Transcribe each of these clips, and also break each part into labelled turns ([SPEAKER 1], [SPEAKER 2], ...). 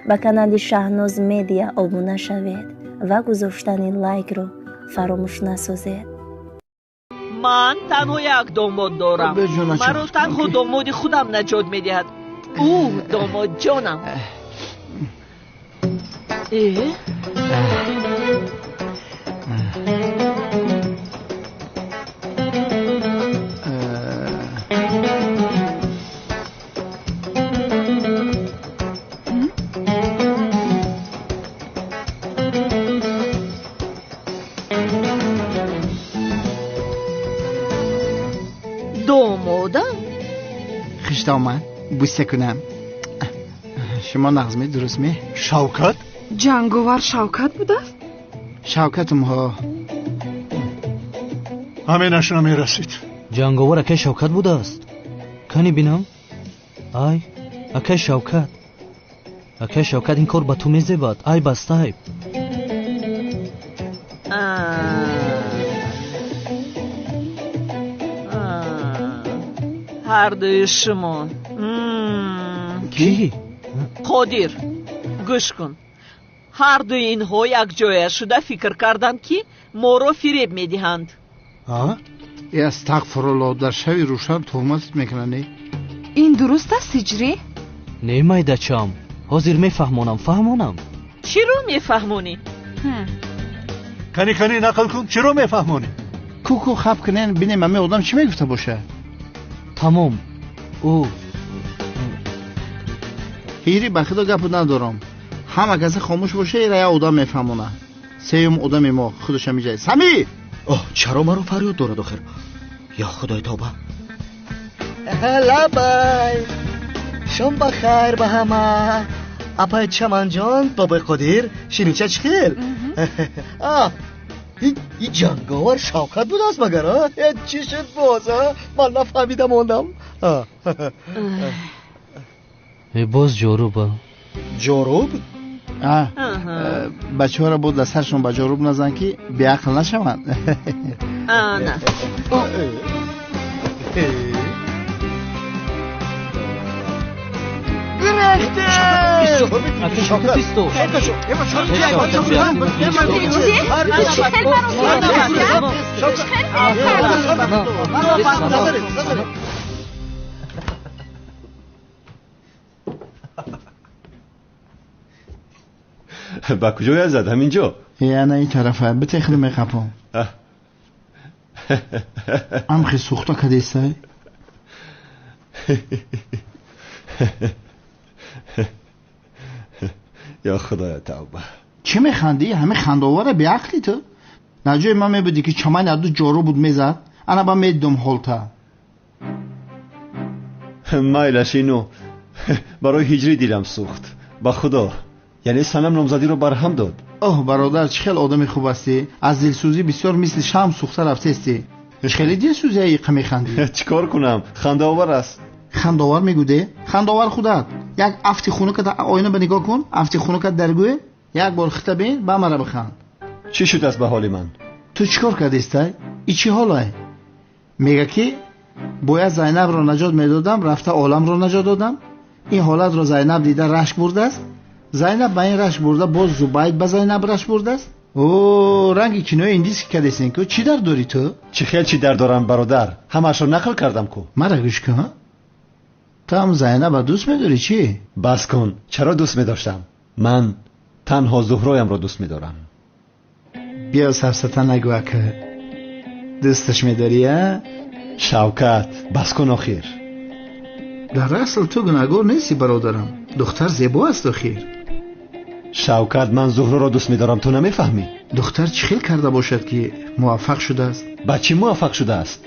[SPEAKER 1] Ба канали Шаҳноз Медиа обуна шавед ва гузоштани лайкро фаромӯш насозед.
[SPEAKER 2] Ман танҳо як домод дорам. Маро танҳо домоди худам наҷот медиҳад. Ӯ домодҷонам. Домодам?
[SPEAKER 3] Хиштоман бӯса кунам. Шумо нағз ме, дуруст ме?
[SPEAKER 4] Шавкат?
[SPEAKER 5] Ҷанговар Шавкат будааст?
[SPEAKER 3] Шавкатум ҳо.
[SPEAKER 4] Ҳаминаш намерасид.
[SPEAKER 6] Ҷанговар акай Шавкат будааст? Кани бинам? Ай, акай Шавкат. Акай Шавкат, ин кор ба ту мезебад. Ай баста айб.
[SPEAKER 2] Ҳардуи шумо.
[SPEAKER 6] Кӣ?
[SPEAKER 2] Қодир, гӯш кун. Ҳардуи инҳо якҷоя шуда фикр карданд, ки моро фиреб медиҳанд.
[SPEAKER 3] Э, астағфируллоҳ, дар шави рӯшан туҳмат мекунанд.
[SPEAKER 5] Ин дуруст аст, Ҳиҷрӣ?
[SPEAKER 6] Не, майдачам, ҳозир мефаҳмонам, фаҳмонам.
[SPEAKER 2] Чиро мефаҳмонӣ?
[SPEAKER 4] Кани, кани, нақл кун, чиро мефаҳмонӣ?
[SPEAKER 3] Ку-ку хаб кунен, бинем ҳамин одам чӣ мегуфта бошад.
[SPEAKER 6] Тамом. Ӯ
[SPEAKER 3] ҳири, ба худо гапу надорам. Ҳама касе хомӯш боша, ира як одам мефаҳмона. Сеюм одами мо худаш ҳамиҷа. Сами!
[SPEAKER 7] Оҳ, чаро маро фарёд дорад охир? Ё худои тавба. Лабай. Шом ба хайр ба ҳама. Апай Чаманҷон, бобои Қодир, ширинча чӣ хел? А, и ҷанговар Шавкат будааст магар, а? Чӣ шуд боз, а? Ман нафаҳмида мондам.
[SPEAKER 6] Боз ҷоруба.
[SPEAKER 7] Ҷоруб?
[SPEAKER 3] Бачаҳоро бо дар саршон ба ҷоруб назан, ки беақл нашаванд.
[SPEAKER 2] Ана.
[SPEAKER 8] Ба куҷоя зад? Ҳаминҷо?
[SPEAKER 3] Ана ин тарафа, битехли меқапом. Амхи сӯхта кадесай?
[SPEAKER 8] Ё худоя тавба.
[SPEAKER 3] Чӣ механдӣ? Ҳамин хандаовара беақлӣ ту? Дар ҷои ман мебудӣ, ки чамани аду ҷору буд мезад, ана ба медидум ҳолта.
[SPEAKER 8] Майлаш, ину барои ҳиҷрӣ дилам сӯхт. Ба худо, яъне санам номзадиро барҳам дод.
[SPEAKER 3] Оҳ, бародар, чӣ хел одами хуб ҳастӣ. Аз дилсӯзӣ бисёр мисли шам сӯхта рафтестӣ. Чӣ хеле дилсӯзия иқа механдӣ?
[SPEAKER 8] Чӣ кор кунам? Хандаовар аст.
[SPEAKER 3] Хандаовар мегӯде? Хандаовар худат. Як афти хунукат оина ба нигоҳ кун, афти хунукат дар гӯе, як бор хита бин, ба мара биханд.
[SPEAKER 8] Чӣ шудааст ба ҳоли ман?
[SPEAKER 3] Ту чӣ кор кардистай? И чӣ ҳолай? Мега ки бояд Зайнабро наҷот медодам, рафта оламро наҷот додам. Ин ҳолатро Зайнаб дида рашк бурдааст. Зайнаб ба ин рашк бурда, боз Зубайд ба Зайнаб рашк бурдааст. О, ранги кинои индиски кардесен ку, чӣ дард дорӣ ту?
[SPEAKER 8] Чӣ хел чӣ дард дорам, бародар? Ҳамаашро нақл кардам ку.
[SPEAKER 3] Мара гӯш кун, ту ҳам Зайнаба дӯст медорӣ чӣ?
[SPEAKER 8] Бас кун, чаро дӯст медоштам? Ман танҳо Зуҳроямро дӯст медорам.
[SPEAKER 3] Биё сафсата нагӯ, ака. Дӯсташ медорӣ, а?
[SPEAKER 8] Шавкат, бас кун охир.
[SPEAKER 3] Дар асл ту гунаҳгор нестӣ, бародарам. Духтар зебо аст охир.
[SPEAKER 8] Шавкат, ман Зуҳроро дӯст медорам, ту намефаҳмӣ?
[SPEAKER 3] Духтар чӣ хел карда бошад, ки муваффақ шудааст?
[SPEAKER 8] Ба чӣ муваффақ шудааст?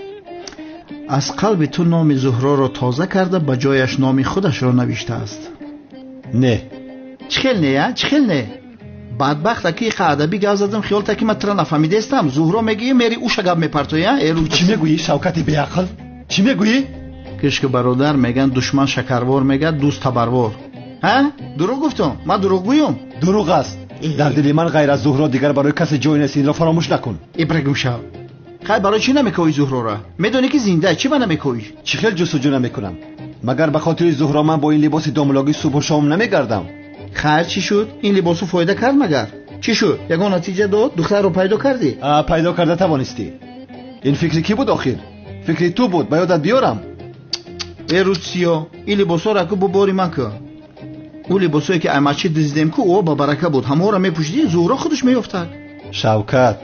[SPEAKER 3] Аз қалби ту номи Зуҳроро тоза карда, ба ҷояш номи худашро навиштааст.
[SPEAKER 8] Не.
[SPEAKER 3] Чӣ хел не, а? Чӣ хел не? Бадбахт, аки иқа адабӣ гап задам, хиёл та ки ман тура нафаҳмидаистам. Зуҳро мегӯӣ, мери уша гап мепартоӣ, а? Эру
[SPEAKER 8] чӣ мегӯӣ, Шавкати беақл? Чӣ мегӯӣ?
[SPEAKER 3] Гӯш ки, бародар, мегӯянд душман шакарвор мегӯяд, дӯст табарвор. Ҳа? Дурӯғ гуфтум? Ман дурӯғгӯюм?
[SPEAKER 8] Дурӯғ аст. Дар дили ман ғайр аз Зуҳро дигар барои касе ҷой нест, инро фаромӯш накун.
[SPEAKER 3] Ибрагим шав. Хай, барои чӣ намекоӣ Зуҳрора? Медонӣ ки зинда, чӣ ба намекоӣ?
[SPEAKER 8] Чӣ хел ҷустуҷӯ намекунам? Магар ба хотири Зуҳро ман бо ин либоси домлогӣ субҳу шом намегардам?
[SPEAKER 3] Хайр, чӣ шуд? Ин либосу фоида кард магар? Чӣ шуд? Ягон натиҷа дод? Духтарро пайдо кардӣ?
[SPEAKER 8] Пайдо карда тавонистӣ. Ин фикри кӣ буд охир? Фикри ту буд, ба ёдат биёрам.
[SPEAKER 3] Э рӯзсиё, ин либосҳоро аку бо бори ман кун. Ӯ либосҳое ки аймачи дуздидем ку, ӯ ба барака буд. Ҳамаҳоро мепӯшидӣ, Зуҳро худаш меёфтад.
[SPEAKER 8] Шавкат,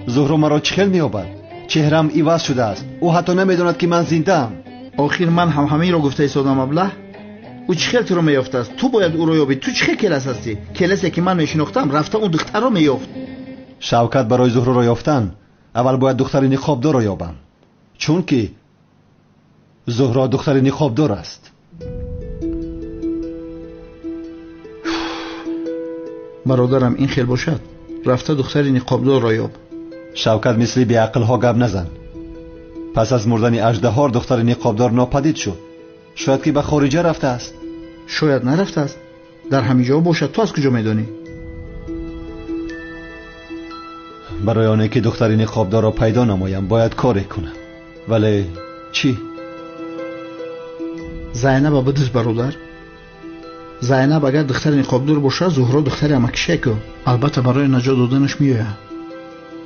[SPEAKER 8] Зуҳро маро чӣ хел меёбад? Чеҳрам иваз шудааст. Ӯ ҳатто намедонад ки ман зиндаам.
[SPEAKER 3] Охир ман ҳам ҳаминро гуфта истодам, аблаҳ. Ӯ чӣ хел туро меёфтааст? Ту бояд ӯро ёбӣ. Ту чӣ хел келас ҳастӣ? Келасе ки ман мешинохтам, рафта он духтарро меёфт.
[SPEAKER 8] Шавкат, барои Зуҳроро ёфтан аввал бояд духтари ниқобдорро ёбам, чунки Зуҳро духтари ниқобдор аст.
[SPEAKER 3] Бародарам, ин хел бошад, рафта духтари ниқобдорро ёб.
[SPEAKER 8] Шавкат, мисли беақлҳо гап назан. Пас аз мурдани аждаҳор духтари ниқобдор нопадид шуд. Шояд ки ба хориҷа рафтааст.
[SPEAKER 3] Шояд нарафтааст, дар ҳамин ҷо бошад. Ту аз куҷо медонӣ?
[SPEAKER 8] Барои оне ки духтари ниқобдорро пайдо намоям, бояд коре кунам. Вале чӣ?
[SPEAKER 3] Зайнаба бидуз, бародар. Зайнаб агар духтари ниқобдор бошад, Зуҳро духтари амакишеку. Албатта барои наҷот доданаш меояд.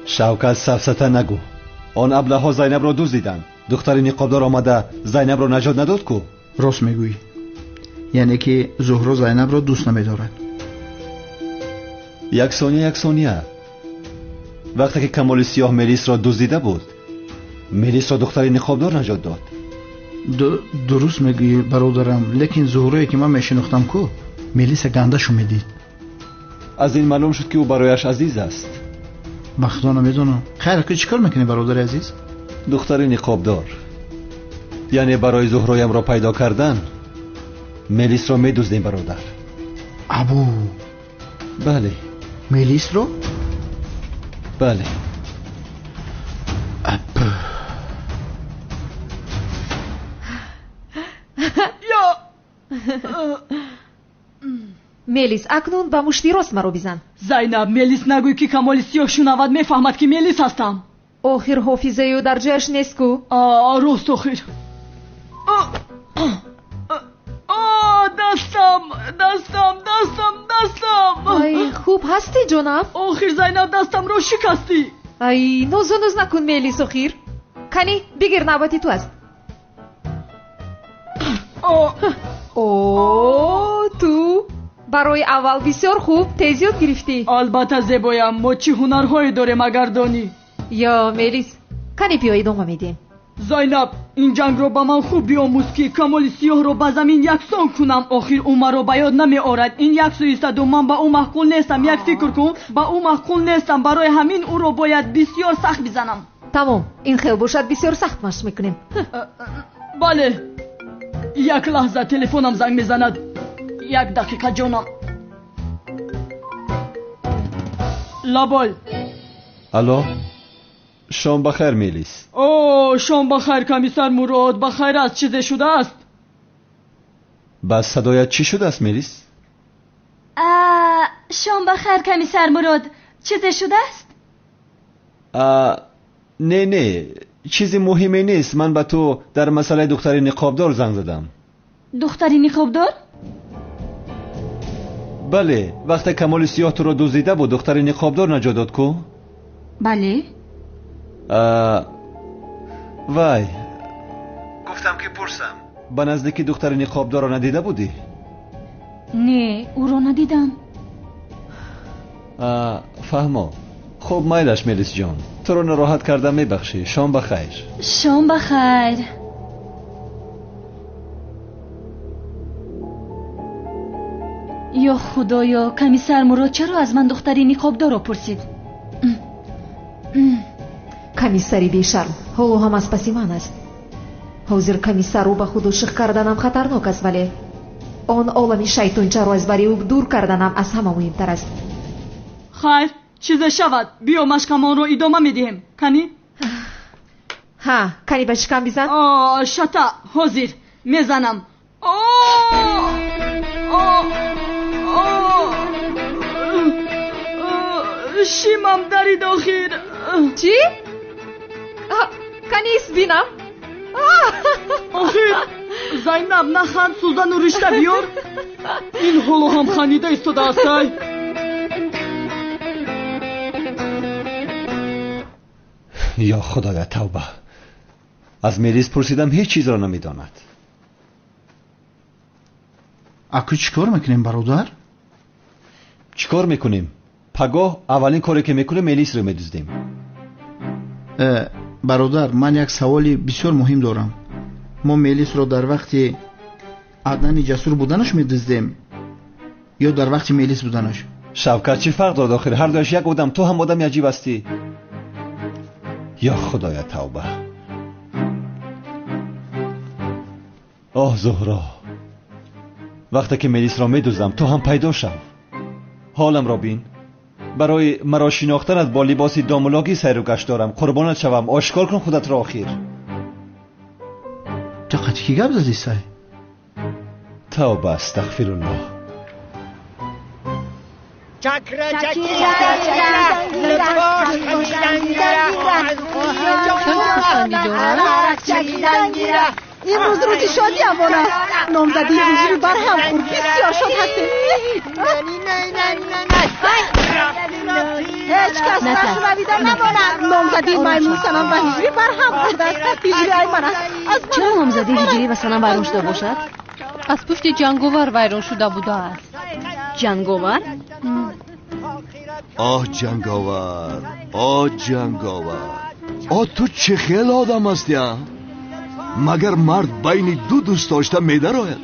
[SPEAKER 8] Шавкат, сафсата нагӯ. Он аблаҳҳо Зайнабро дуздиданд. Духтари ниқобдор омада Зайнабро наҷот надод ку?
[SPEAKER 3] Рост мегӯӣ. Яъне ки Зуҳро Зайнабро дӯст намедорад.
[SPEAKER 8] Як сония, як сония. Вақте ки Камоли Сиёҳ Мелисро дуздида буд, Мелисро духтари ниқобдор наҷот дод.
[SPEAKER 3] Дуруст мегӯӣ, бародарам, лекин Зуҳрое ки ман мешинохтам ку, Мелиса гандашу медид.
[SPEAKER 8] Аз ин маълум шуд ки ӯ барояш азиз аст.
[SPEAKER 3] Ба худо намедонам. Хайр, ку чӣ кор мекунӣ, бародари азиз?
[SPEAKER 8] Духтари ниқобдор. Яъне барои Зуҳроямро пайдо кардан Мелисро медуздем, бародар.
[SPEAKER 3] Абу.
[SPEAKER 8] Бале.
[SPEAKER 3] Мелисро?
[SPEAKER 8] Бале.
[SPEAKER 9] Мелис, акнун ба мушти рост маро бизан.
[SPEAKER 10] Зайнаб, Мелис нагӯй ки Камоли Сиёҳ шунавад, мефаҳмад ки Мелис ҳастам.
[SPEAKER 9] Охир ҳофизаи ӯ дар ҷояш нест ку?
[SPEAKER 10] Рост, охир. Дастам, дастам, дастам, дастам.
[SPEAKER 9] Ай, хуб ҳастӣ, ҷонам?
[SPEAKER 10] Охир, Зайнаб, дастамро шикастӣ.
[SPEAKER 9] Ай, нозу ноз накун, Мелис, охир. Кани, бигир, навбати ту аст. О, ту барои аввал бисёр хуб тез ёд гирифтӣ.
[SPEAKER 10] Албатта, зебоям, мо чӣ ҳунарҳое дорем агар донӣ.
[SPEAKER 9] Ё, Мелис, кани биё идома медиҳем.
[SPEAKER 10] Зайнаб, ин ҷангро ба ман хуб биомӯз ки Камоли Сиёҳро ба замин яксон кунам. Охир ӯ маро ба ёд намеорад. Ин як сӯистаду ман ба ӯ маъқул нестам. Як фикр кун, ба ӯ маъқул нестам. Барои ҳамин ӯро бояд бисёр сахт бизанам.
[SPEAKER 9] Тамом, ин хел бошад, бисёр сахт машқ мекунем.
[SPEAKER 10] Бале. Як лаҳза, телефонам занг мезанад. Як дақиқа, ҷонам. Лабой.
[SPEAKER 8] Алло, шом ба хайр, Мелис.
[SPEAKER 10] О, шом ба хайр, комиссар Мурод. Ба хайр аст, чизе шудааст?
[SPEAKER 8] Ба садоят чӣ шудааст, Мелис?
[SPEAKER 11] Шом ба хайр, комиссар Мурод. Чизе шудааст?
[SPEAKER 8] Не, не, чизи муҳиме нест. Ман ба ту дар масъалаи духтари ниқобдор занг задам.
[SPEAKER 11] Духтари ниқобдор?
[SPEAKER 8] Бале, вақте Камоли Сиёҳ туро дуздида буд, духтари ниқобдор наҷот дод ку?
[SPEAKER 11] Бале.
[SPEAKER 8] Вай, гуфтам ки пурсам, ба наздикӣ духтари ниқобдорро надида будӣ?
[SPEAKER 11] Не, ӯро надидам.
[SPEAKER 8] Фаҳмо. Хуб, майлаш, Мелисҷон, туро нороҳат кардам, мебахшӣ. Шом ба хайр.
[SPEAKER 11] Шом ба хайр. Ё худоё, комиссар Мурод чаро аз ман духтари ниқобдорро пурсид?
[SPEAKER 9] Комиссари бешарм ҳоло ҳам аз паси ман аст. Ҳозир комиссарро ба худ ошиқ карданам хатарнок аст, вале он олами шайтончаро аз бари ӯ дур карданам аз ҳама муҳимтар аст.
[SPEAKER 10] Хайр, чизе шавад, биё машқамонро идома медиҳем. Кани?
[SPEAKER 9] Ҳа, кани ба шикам бизан.
[SPEAKER 10] Шата, ҳозир мезанам. Шимам дарид охир.
[SPEAKER 9] Чӣ? Кани ис бинам.
[SPEAKER 10] Охир, Зайнаб, наханд, сӯзану ришта биёр. Ин ҳоло ҳам ханида истодааст. Ай.
[SPEAKER 8] Ё Худоя, тавба. Аз Мелис пурсидам, ҳеҷ чизро намедонад.
[SPEAKER 3] Аку чӣ кор мекунем, бародар?
[SPEAKER 8] Чӣ кор мекунем? Пагоҳ аввалин коре ки мекунем, Мелисро медуздем.
[SPEAKER 3] Бародар, ман як саволи бисёр муҳим дорам. Мо Мелисро дар вақти Аднани ҷасур буданаш медуздем ё дар вақти Мелис буданаш?
[SPEAKER 8] Шавкат, чӣ фарқ дорад охир? Ҳар дуяш як одам. Ту ҳам одами аҷиб ҳастӣ. Ё Худоя, тавба. Оҳ, Зуҳро, вақте ки Мелисро медуздам, ту ҳам пайдо шав. Ҳоламро бин. Барои маро шинохтанат бо либоси домулогӣ сайру гашт дорам. Қурбонат шавам, ошкор кун худатро охир.
[SPEAKER 3] Ту қати кӣ гап задӣ, сай?
[SPEAKER 8] Тавба, астағфируллоҳ.
[SPEAKER 12] Имрӯз рӯзи шодиамон аст. Номзадии ҳиҷрӣ барҳам хӯрд. Бисёр шод ҳастем. Ҳеҷ кас нашунавида намонад. Номзадии маймун Санам ва ҳиҷрӣ барҳам хӯрдааст. Ҳиҷрӣ ай ман аст.
[SPEAKER 11] Чаро номзадии ҳиҷрӣ ва Санам вайрон шуда бошад?
[SPEAKER 13] Аз пушти ҷанговар вайрон шуда будааст.
[SPEAKER 11] Ҷанговар?
[SPEAKER 14] Оҳ, ҷанговар, оҳ, ҷанговар, оҳ, ту чӣ хел одам ҳастӣ, а? Магар мард байни ду дӯст дошта медарояд?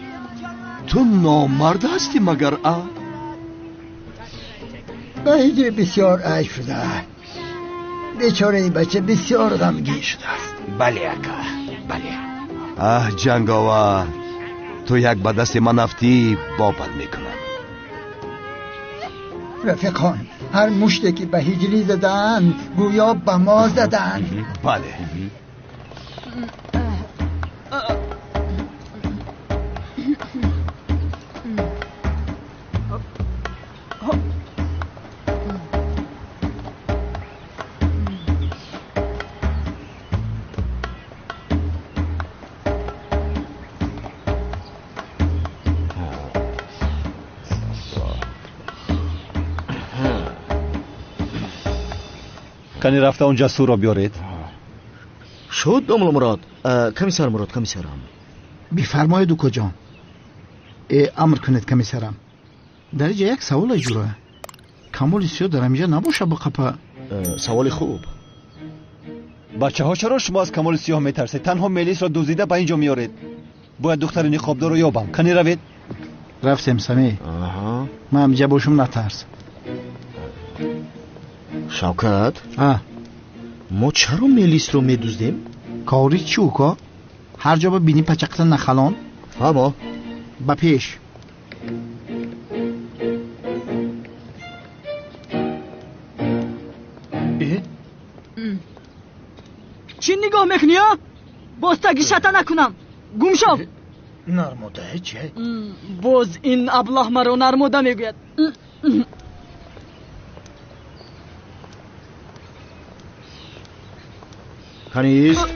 [SPEAKER 14] Ту номард ҳастӣ магар, а?
[SPEAKER 15] Ба ҳиҷри бисёр айб шуда. Бечораи бача бисёр ғамгин шудааст.
[SPEAKER 16] Бале, ака, бале.
[SPEAKER 14] Аҳ, ҷанговар, ту як ба дасти ман афтӣ, бобат мекунам.
[SPEAKER 15] Рафиқон, ҳар муште ки ба ҳиҷрӣ задаанд, гӯё ба мо задаанд.
[SPEAKER 14] Бале.
[SPEAKER 8] Кани рафта он ҷасурро биёред.
[SPEAKER 7] Шуд, домулло Мурод. Комиссар Мурод, комиссарам.
[SPEAKER 3] Бифармоед, укоҷон. Амр кунед, комиссарам. Дар инҷа як савол ҷура. Камоли сиёҳ дар ҳаминҷа набоша бо қапа?
[SPEAKER 7] Саволи хуб.
[SPEAKER 8] Бачаҳо, чаро шумо аз камоли сиёҳ метарсед? Танҳо Мелисро дуздида ба инҷо меоред. Бояд духтари ниқобдорро ёбам. Кани равед.
[SPEAKER 3] Рафтем, Самӣ. Ман ҳаминҷа бошум, натарс.
[SPEAKER 7] Шавкат, мо чаро Мелисро медуздем?
[SPEAKER 3] Кори чӣ, уко? Ҳар ҷо ба бини пачақта нахалон.
[SPEAKER 7] Фаҳмо.
[SPEAKER 3] Ба пеш.
[SPEAKER 10] Чӣ нигоҳ мекунӣ, а? Боз таги шата накунам. Гум шав.
[SPEAKER 15] Нармода чӣ?
[SPEAKER 10] Боз ин аблаҳ маро нармода мегӯяд.
[SPEAKER 7] Канист?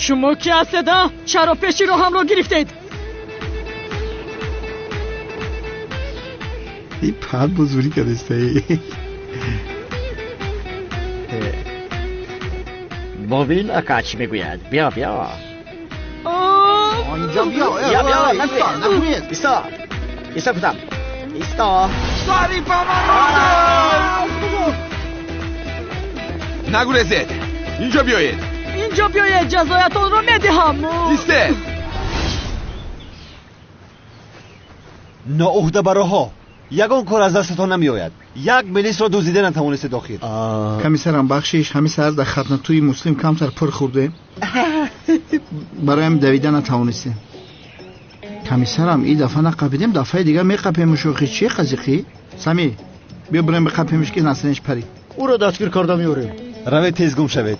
[SPEAKER 10] Шумо ки ҳастед, а? Чаро пеши роҳамро гирифтед?
[SPEAKER 3] И пад бузурӣ кардистаи.
[SPEAKER 16] Бобин ака чӣ мегӯяд? Биё, биё.
[SPEAKER 3] Онҷо биё.
[SPEAKER 16] Биё, биё, нагӯед. Исто. Исто гуфтам. Исто.
[SPEAKER 17] Сари ба ман.
[SPEAKER 18] Нагурезед. Инҷо биёед.
[SPEAKER 10] Инҷо биёед, ҷазоятонро медиҳам.
[SPEAKER 18] Истед.
[SPEAKER 8] Ноуҳдабароҳо, ягон кор аз дастатон намеояд. Як Мелисро дуздида натавонистед охир.
[SPEAKER 3] Комиссарам, бахшиш, ҳамин саҳар дар хатнатӯи муслим камтар пур хӯрдем. Бароям давида натавонистем. Комиссарам, и дафъа нақапидем, дафъаи дигар меқапем. Шӯхи чӣ қазиқӣ? Самӣ, биё бирем биқапемш ки насринш парид.
[SPEAKER 7] Ӯро дастгир карда меорем.
[SPEAKER 8] Равед, тез гум шавед.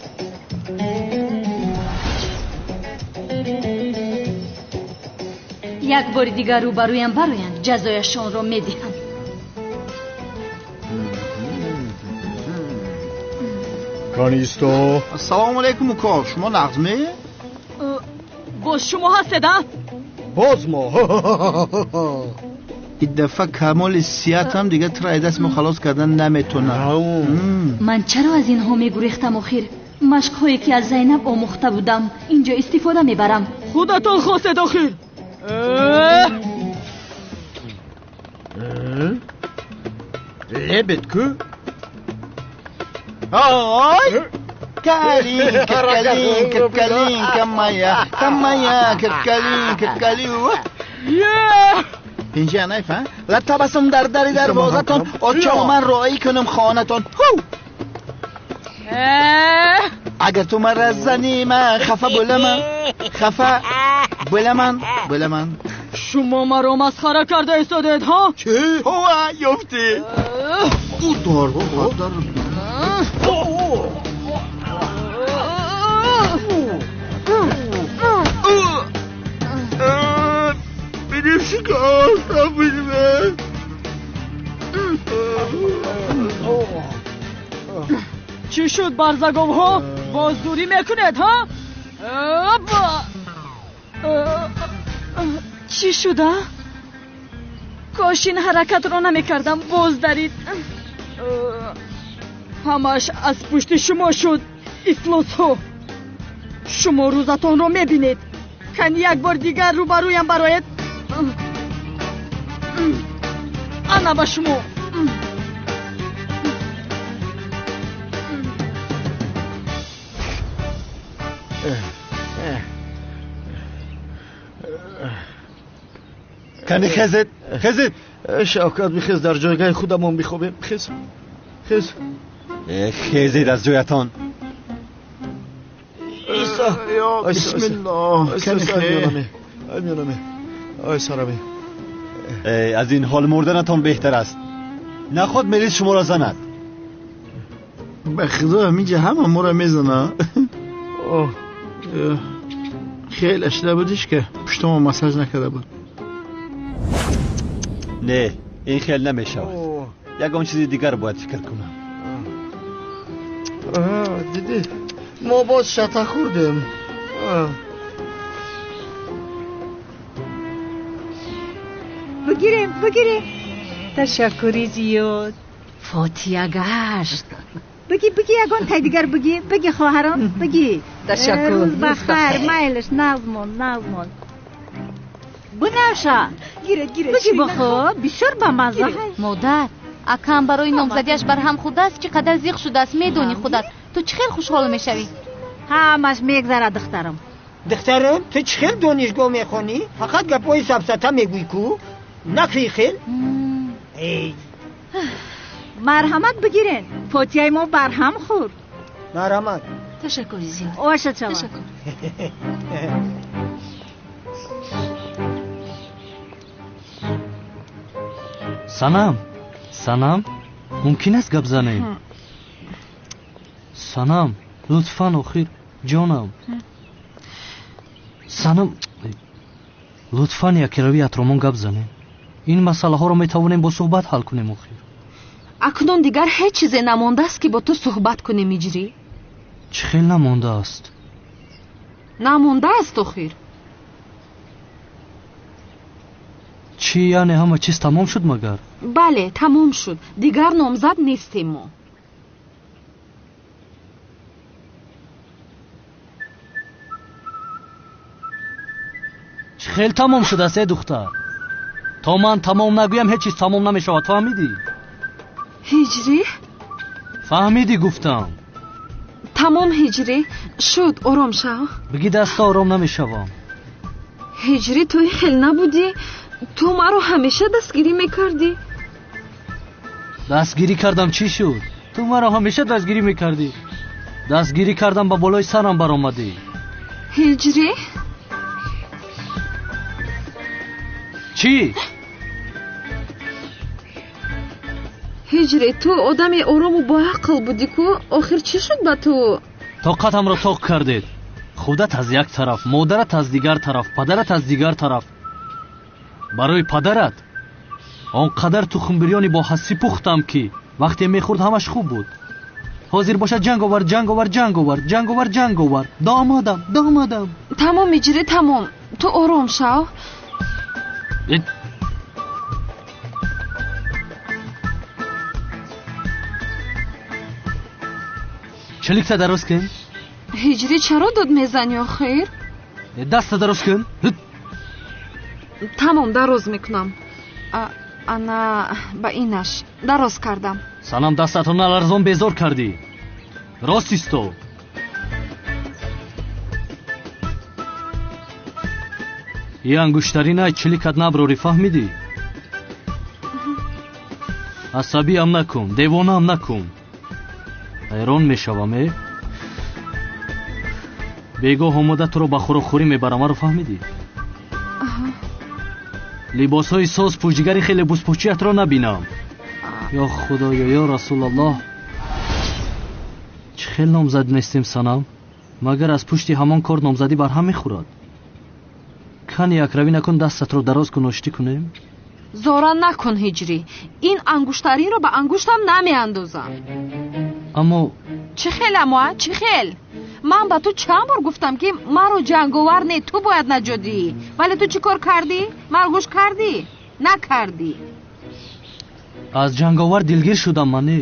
[SPEAKER 11] Як бори дигар рӯбарӯям бароянд, ҷазояшонро медиҳам.
[SPEAKER 14] Канисто.
[SPEAKER 3] Ассалому алайкум уко, шумо нағзме?
[SPEAKER 10] Боз шумо ҳастед, а?
[SPEAKER 7] Боз мо.
[SPEAKER 3] Ин дафъа камоли сиҳатам дигар туро аз даст мо халос кардан наметонад.
[SPEAKER 11] Ман чаро аз инҳо мегурехтам охир? Машқҳое ки аз Зайнаб омӯхта будам, инҷо истифода мебарам.
[SPEAKER 10] Худатон хостед охир.
[SPEAKER 16] Лебед ку?
[SPEAKER 3] Ой! Калинка, калинка, калинка моя, моя, калинка, калинка. Инҷа найфа? Ла табассум дар дари дарвозатон, очо ман роӣ кунам хонатон. Агар ту маро занӣ, ман хафа буламан, хафа буламан, буламан.
[SPEAKER 10] Шумо маро масхара карда истодед, ҳа?
[SPEAKER 3] Чӣ? Ҳова, ёфтӣ. Удар, удар.
[SPEAKER 10] Чӣ шуд, барзаговҳо? Боз дурӣ мекунед, ҳа? Чӣ шуда? Кош ин ҳаракатро намекардам, боз дарид. Ҳамааш аз пушти шумо шуд, ифлосҳо. Шумо рӯзатонро мебинед. Кани як бор дигар рӯбарӯям бароед. Ана ба шумо.
[SPEAKER 8] Кани хезед, хезед.
[SPEAKER 7] Шавкат, бихез, дар ҷойгоҳи худамон бихобем. Хез, хез.
[SPEAKER 8] Хезед аз ҷоятон.
[SPEAKER 3] Бисмиллоҳ.
[SPEAKER 7] Ай сарами.
[SPEAKER 8] Аз ин ҳол мурданатон беҳтар аст. Наход мелис шуморо занад.
[SPEAKER 3] Ба худо ҳаминҷа ҳама моро мезана. Хеле шуда будиш ки пуштамо массаж накарда буд.
[SPEAKER 8] Не, ин хел намешавад. Ягон чизи дигар бояд фикр кунам.
[SPEAKER 7] Дидӣ, мо боз шата хӯрдем.
[SPEAKER 12] Бигирем, бигирем. Ташаккури зиёд.
[SPEAKER 9] Фотия гашт.
[SPEAKER 12] Биги, биги, ягон тай дигар биги, биги хоҳарон, биги.
[SPEAKER 2] Ташаккур.
[SPEAKER 12] Рӯз бахайр, майлаш, нағзмон, нағзмон. Бунаша.
[SPEAKER 9] Гиред, гиред.
[SPEAKER 12] Биги бихо, бисёр бамазза.
[SPEAKER 13] Модар, акам барои номзадиаш барҳам хӯрдааст, чӣ қадар зиқ шудааст, медонӣ худат. Ту чӣ хел хушҳол мешавӣ?
[SPEAKER 12] Ҳамаш мегзарад, духтарам.
[SPEAKER 15] Духтарам, ту чӣ хел донишгоҳ мехонӣ? Фақат гапҳои сафсата мегӯӣ ку? Накрӣ хел?
[SPEAKER 12] Марҳамат бигирен. Фотияи мо барҳам хӯрд.
[SPEAKER 15] Марҳамат.
[SPEAKER 11] Ташаккури зиёд.
[SPEAKER 12] Оша чава.
[SPEAKER 11] Ташаккур.
[SPEAKER 6] Санам, Санам, мумкин аст гап занем? Санам, лутфан, охир, ҷонам. Санам, лутфан якирави атромон гап занем. Ин масъалаҳоро метавонем бо суҳбат ҳал кунем охир.
[SPEAKER 5] Акнун дигар ҳеҷ чизе намондааст ки бо ту суҳбат кунем, Иҷрӣ.
[SPEAKER 6] Чӣ хел намондааст?
[SPEAKER 5] Намондааст охир.
[SPEAKER 6] Чӣ, яъне ҳама чиз тамом шуд магар?
[SPEAKER 5] Бале, тамом шуд. Дигар номзад нестем мо.
[SPEAKER 6] Чӣ хел тамом шудааст, э духтар? То ман тамом нагӯям ҳеҷ чиз тамом намешавад, фаҳмидӣ?
[SPEAKER 5] Ҳиҷрӣ?
[SPEAKER 6] Фаҳмидӣ гуфтам.
[SPEAKER 5] Тамом, Ҳиҷрӣ, шуд, ором шав.
[SPEAKER 6] Биги даста ором намешавам.
[SPEAKER 5] Ҳиҷрӣ, ту хел набудӣ. Ту маро ҳамеша дастгирӣ мекардӣ.
[SPEAKER 6] Дастгирӣ кардам, чӣ шуд? Ту маро ҳамеша дастгирӣ мекардӣ. Дастгирӣ кардам, ба болои сарам баромадӣ.
[SPEAKER 5] Ҳиҷрӣ?
[SPEAKER 6] Чӣ?
[SPEAKER 5] Ҳиҷрӣ, ту одами орому боақл будӣ ку, охир чӣ шуд ба ту?
[SPEAKER 6] Тоқатамро тоқ кардед. Худат аз як тараф, модарат аз дигар тараф, падарат аз дигар тараф. Барои падарат он қадар тухмбирёни бо ҳассӣ пухтам, ки вақте мехӯрд ҳамаш хуб буд. Ҳозир бошад ҷанговар, ҷанговар, ҷанговар, ҷанговар, ҷанговар. Домодам, домодам.
[SPEAKER 5] Тамом, Ҳиҷрӣ, тамом. Ту ором шав.
[SPEAKER 6] Чиликта дароз кун.
[SPEAKER 5] Ҳиҷрӣ, чаро дод мезанӣ охир?
[SPEAKER 6] Даста дароз кун.
[SPEAKER 5] Тамом, дароз мекунам. Ана ба инаш дароз кардам.
[SPEAKER 6] Санам, дастатро наларзон безор кардӣ. Рост исто. И ангуштарина чиликат наброрӣ, фаҳмидӣ? Асабиам накун, девонаам накун. Ҳайрон мешавам, э? Бегоҳ омода туро ба хӯрокхӯрӣ мебарам, маро фаҳмидӣ? Либосҳои соз пӯшигари хеле бузпӯчиятро набинам. Ё худоё, ё расулаллоҳ, чӣ хел номзад нестем, санам? Магар аз пушти ҳамон кор номзадӣ барҳам мехӯрад? Кани якравӣ накун, дастатро дароз кун, оштӣ кунем.
[SPEAKER 5] Зора накун, Ҳиҷрӣ. Ин ангуштаринро ба ангуштам намеандозам.
[SPEAKER 6] Аммо
[SPEAKER 5] чӣ хел, аммо чӣ хел? Ман ба ту чанд бор гуфтам, ки маро ҷанговар не, ту бояд наҷот диҳӣ. Вале ту чӣ кор кардӣ? Маро гӯш кардӣ? Накардӣ.
[SPEAKER 6] Аз ҷанговар дилгир шудам ман, не?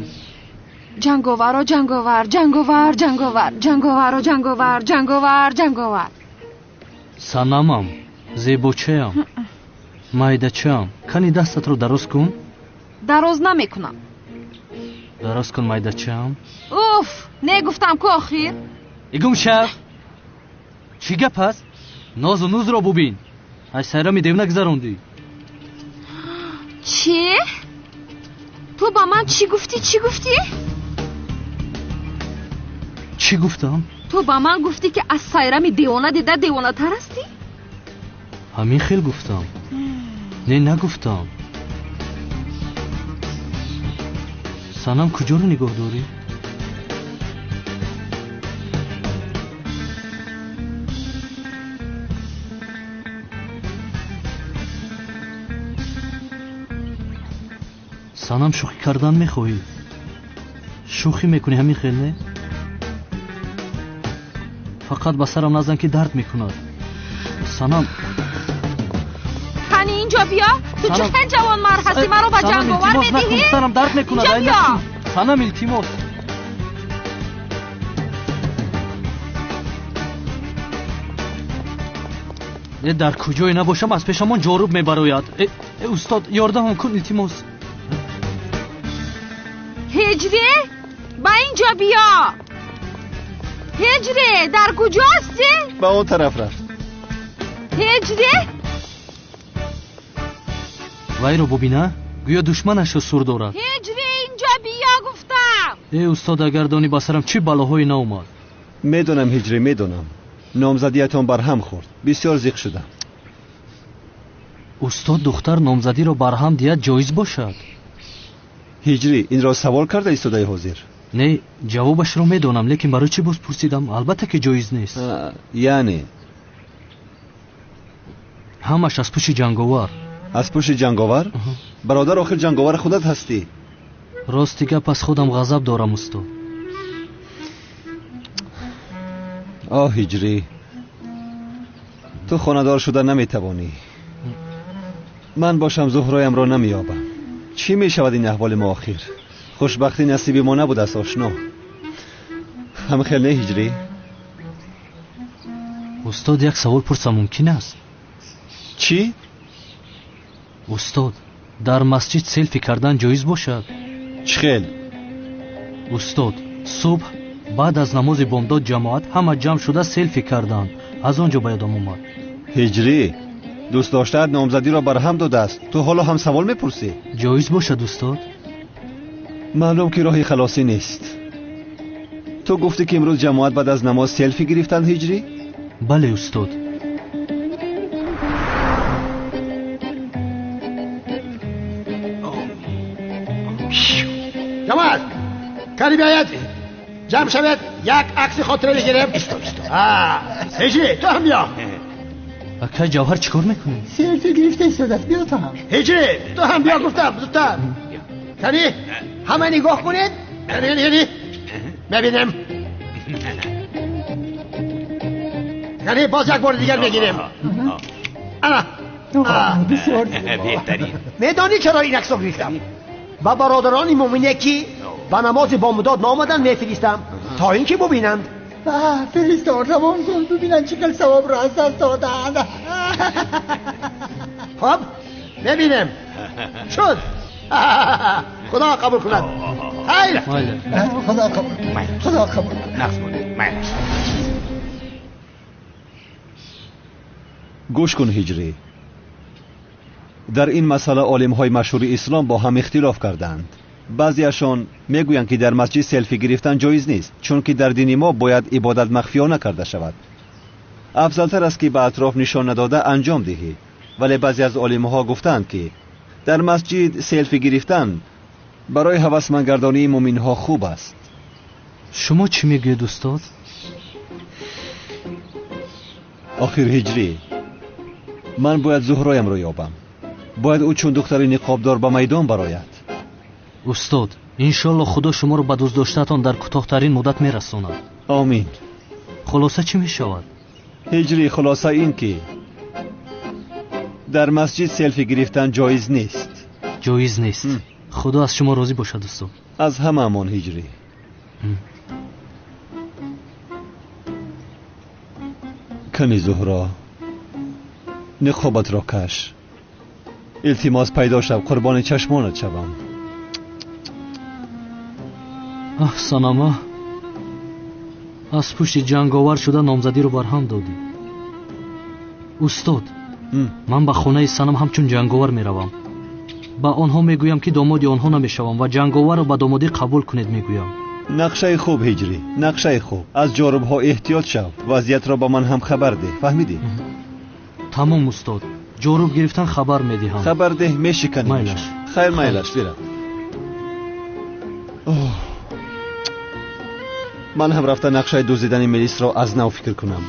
[SPEAKER 5] Ҷанговаро ҷанговар, ҷанговар, ҷанговар, ҷанговаро ҷанговар, ҷанговар, ҷанговар.
[SPEAKER 6] Санамам, зебочаям, майдачаам, кани дастатро дароз кун.
[SPEAKER 5] Дароз намекунам.
[SPEAKER 6] Дароз кун, майдачаам.
[SPEAKER 5] Уф, не гуфтам ку охир.
[SPEAKER 6] Игум шав. Чӣ гап аст? Нозу нузро бубин. Аз сайрами девна гузарондӣ.
[SPEAKER 5] Чӣ? Ту ба ман чӣ гуфтӣ? Чӣ гуфтӣ?
[SPEAKER 6] Чӣ гуфтам?
[SPEAKER 5] Ту ба ман гуфтӣ, ки аз сайрами девона дида девонатар ҳастӣ?
[SPEAKER 6] Ҳамин хел гуфтам. Не, нагуфтам. Санам, куҷоро нигоҳ дорӣ? Санам, шӯхӣ кардан мехоҳӣ? Шӯхӣ мекунӣ, ҳамин хел, не? Фақат ба сарам назан, ки дард мекунад. Санам,
[SPEAKER 5] кани инҷо биё. Ту чӣ хел ҷавонмард ҳастӣ, маро ба ҷанговар медиҳӣ?
[SPEAKER 6] Сарам дард мекунад.
[SPEAKER 5] Инҷо биё.
[SPEAKER 6] Санам, илтимос. Дар куҷое набошам, аз пешамон ҷоруб мебарояд. Устод, ёрдамам кун, илтимос.
[SPEAKER 5] Ҳиҷрӣ, ба инҷо биё. Ҳиҷрӣ, дар куҷо ҳастӣ?
[SPEAKER 8] Ба он тараф рафт.
[SPEAKER 5] Ҳиҷрӣ,
[SPEAKER 6] вайро бубина, гӯё душманашро сур дорад.
[SPEAKER 5] Ҳиҷрӣ, инҷо биё гуфтам.
[SPEAKER 6] Э устод, агар донӣ ба сарам чӣ балоҳое наомад.
[SPEAKER 8] Медонам, Ҳиҷрӣ, медонам. Номзадиятон барҳам хӯрд. Бисёр зиқ шудам.
[SPEAKER 6] Устод, духтар номзадиро барҳам диҳад ҷоиз бошад?
[SPEAKER 8] Ҳиҷрӣ, инро савол карда истодаи ҳозир?
[SPEAKER 6] Не, ҷавобашро медонам, лекин барои чӣ боз пурсидам? Албатта ки ҷоиз нест.
[SPEAKER 8] Яъне?
[SPEAKER 6] Ҳамаш аз пушти ҷанговар.
[SPEAKER 8] Аз пушти ҷанговар? Бародар, охир ҷанговар худат ҳастӣ.
[SPEAKER 6] Рости гап, аз худам ғазаб дорам, устод.
[SPEAKER 8] Оҳ, Ҳиҷрӣ, ту хонадор шуда наметавонӣ. Ман бошам Зуҳроямро намеёбам. Чӣ мешавад ин аҳволи мо охир? Хушбахтӣ насиби мо набудааст, ошно. Ҳам хел не, Ҳиҷрӣ?
[SPEAKER 6] Устод, як савол пурсам мумкин аст?
[SPEAKER 8] Чӣ?
[SPEAKER 6] Устод, дар масҷид селфи кардан ҷоиз бошад?
[SPEAKER 8] Чӣ хел?
[SPEAKER 6] Устод, субҳ баъд аз намози бомдод ҷамоат ҳама ҷамъ шуда селфи карданд. Аз он ҷо ба ёдам омад.
[SPEAKER 8] Ҳиҷрӣ, дӯст доштаат номзадиро барҳам додааст. Ту ҳоло ҳам савол мепурсӣ?
[SPEAKER 6] Ҷоиз бошад, устод?
[SPEAKER 8] Маълум ки роҳи халосӣ нест. Ту гуфтӣ, ки имрӯз ҷамоат баъд аз намоз селфи гирифтанд, Ҳиҷрӣ?
[SPEAKER 6] Бале, устод.
[SPEAKER 16] Ҷамоат, кани биёяд, ҷамъ шавед, як акси хотира бигирем. Ҳиҷрӣ, ту ҳам биё.
[SPEAKER 6] Акай Ҷавҳар, чӣ кор мекунӣ?
[SPEAKER 3] Селфи гирифта истодааст, биё ту ҳам.
[SPEAKER 16] Ҳиҷрӣ, ту ҳам биё гуфтам, зудтар. Кани, ҳама нигоҳ кунед. Кани, кани. Мебинем. Яъне боз як бори дигар мегирем. Ана.
[SPEAKER 15] Бисёр
[SPEAKER 18] беҳтарин.
[SPEAKER 16] Медонӣ чаро ин аксро гирифтам? Ба бародарони муъмине ки ба намози бомдод наомаданд мефиристам, то ин ки бубинанд.
[SPEAKER 15] Фиристор, равон кун, бубинанд чӣ хел савобро аз даст додаанд.
[SPEAKER 16] Хоб, мебинем. Шуд. Худо қабул кунад. Хайр.
[SPEAKER 15] Худо қабул кунад. Худо қабул кунад.
[SPEAKER 18] Нақс монед. Майлаш.
[SPEAKER 8] Гӯш кун, Ҳиҷрӣ. Дар ин масъала олимҳои машҳури ислом бо ҳам ихтилоф карданд. Баъзеашон мегӯянд, ки дар масҷид селфи гирифтан ҷоиз нест, чунки дар дини мо бояд ибодат махфиёна карда шавад. Афзалтар аст, ки ба атроф нишон надода анҷом диҳӣ. Вале баъзе аз олимҳо гуфтанд, ки дар масҷид селфи гирифтан барои ҳавасмандгардонии муъминҳо хуб аст.
[SPEAKER 6] Шумо чӣ мегӯед, устод?
[SPEAKER 8] Охир Ҳиҷрӣ, ман бояд Зуҳроямро ёбам. Бояд ӯ чун духтари ниқобдор ба майдон барояд.
[SPEAKER 6] Устод, иншолло Худо шуморо ба дӯстдоштаатон дар кӯтоҳтарин муддат мерасонад.
[SPEAKER 8] Омин.
[SPEAKER 6] Хулоса чӣ мешавад?
[SPEAKER 8] Ҳиҷрӣ, хулоса ин ки дар масҷид селфи гирифтан ҷоиз нест.
[SPEAKER 6] Ҷоиз нест. Худо аз шумо розӣ бошад, устод.
[SPEAKER 8] Аз ҳамаамон, Ҳиҷрӣ. Кани Зуҳро, ниқобатро каш. Илтимос, пайдо шав, қурбони чашмонат шавам.
[SPEAKER 6] Аҳ, Санама, аз пушти ҷанговар шуда номзадиро барҳам додӣ. Устод, ман ба хонаи Санам ҳамчун ҷанговар меравам. Ба онҳо мегӯям, ки домоди онҳо намешавам ва ҷанговарро ба домодӣ қабул кунед мегӯям.
[SPEAKER 8] Нақшаи хуб, Ҳиҷрӣ, нақшаи хуб. Аз ҷорубҳо эҳтиёт шав, вазъиятро ба ман ҳам хабар деҳ, фаҳмидӣ?
[SPEAKER 6] Тамом, устод, ҷоруб гирифтан хабар медиҳам.
[SPEAKER 8] Хабар деҳ, мешиканем.
[SPEAKER 6] Майлаш.
[SPEAKER 8] Хайр, майлаш, бирав. Ман ҳам рафта нақшаи дуздидани милисро аз нав фикр кунам.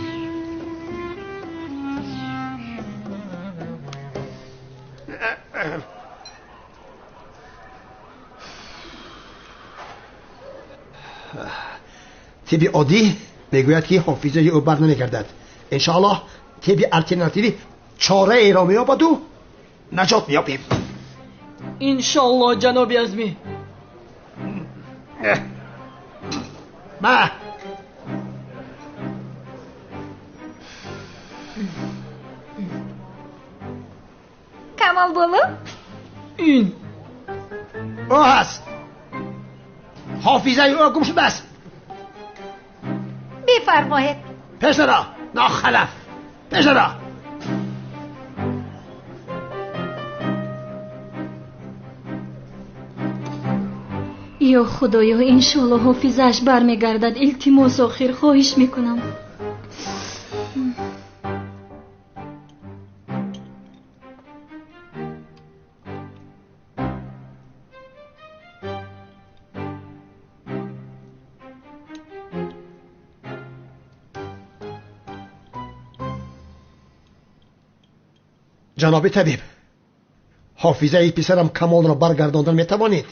[SPEAKER 16] Тибби оддӣ мегӯяд, ки ҳофизаи ӯ бар намегардад. Иншоаллоҳ тибби алтернативӣ чораеро меёбаду наҷот меёбем.
[SPEAKER 10] Иншоаллоҳ, ҷаноби Азмӣ.
[SPEAKER 16] Ма
[SPEAKER 9] Камол болу?
[SPEAKER 10] Ин
[SPEAKER 16] ӯ ҳаст. Ҳофизаи ӯ гум шудааст.
[SPEAKER 9] Бифармоед.
[SPEAKER 16] Пешаро, нохалаф, пешаро.
[SPEAKER 11] Ё Худоё, иншолло ҳофизааш бармегардад. Илтимос, охир хоҳиш мекунам.
[SPEAKER 16] Ҷаноби табиб, ҳофизаи писарам Камолро баргардондан метавонед?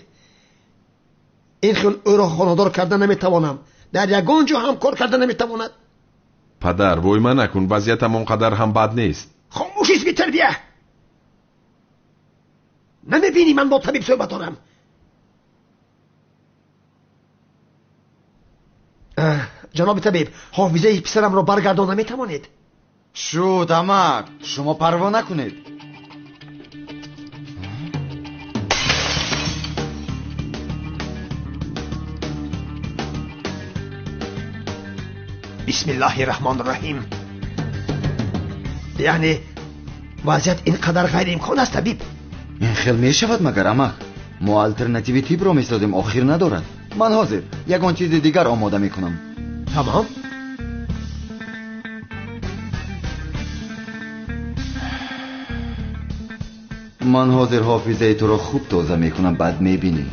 [SPEAKER 16] Ин хел ӯро хонадор карда наметавонам. Дар ягон ҷо ҳам кор карда наметавонад.
[SPEAKER 18] Падар, войма накун, вазъиятам он қадар ҳам бад нест.
[SPEAKER 16] Хомӯшист, бетарбия! Намебинӣ ман бо табиб суҳбат дорам? Ҷаноби табиб, ҳофизаи писарамро баргардон наметавонед?
[SPEAKER 17] Шуд, амак, шумо парво накунед.
[SPEAKER 16] Бисмиллаҳи раҳмони раҳим. Яъне вазъият ин қадар ғайриимкон аст, табиб?
[SPEAKER 17] Ин хел мешавад магар, амак? Мо алтернативи тибро месозем, охир надорад. Ман ҳозир ягон чизи дигар омода мекунам.
[SPEAKER 16] Тамом.
[SPEAKER 17] Ман ҳозир ҳофизаи туро хуб тоза мекунам, баъд мебинӣ.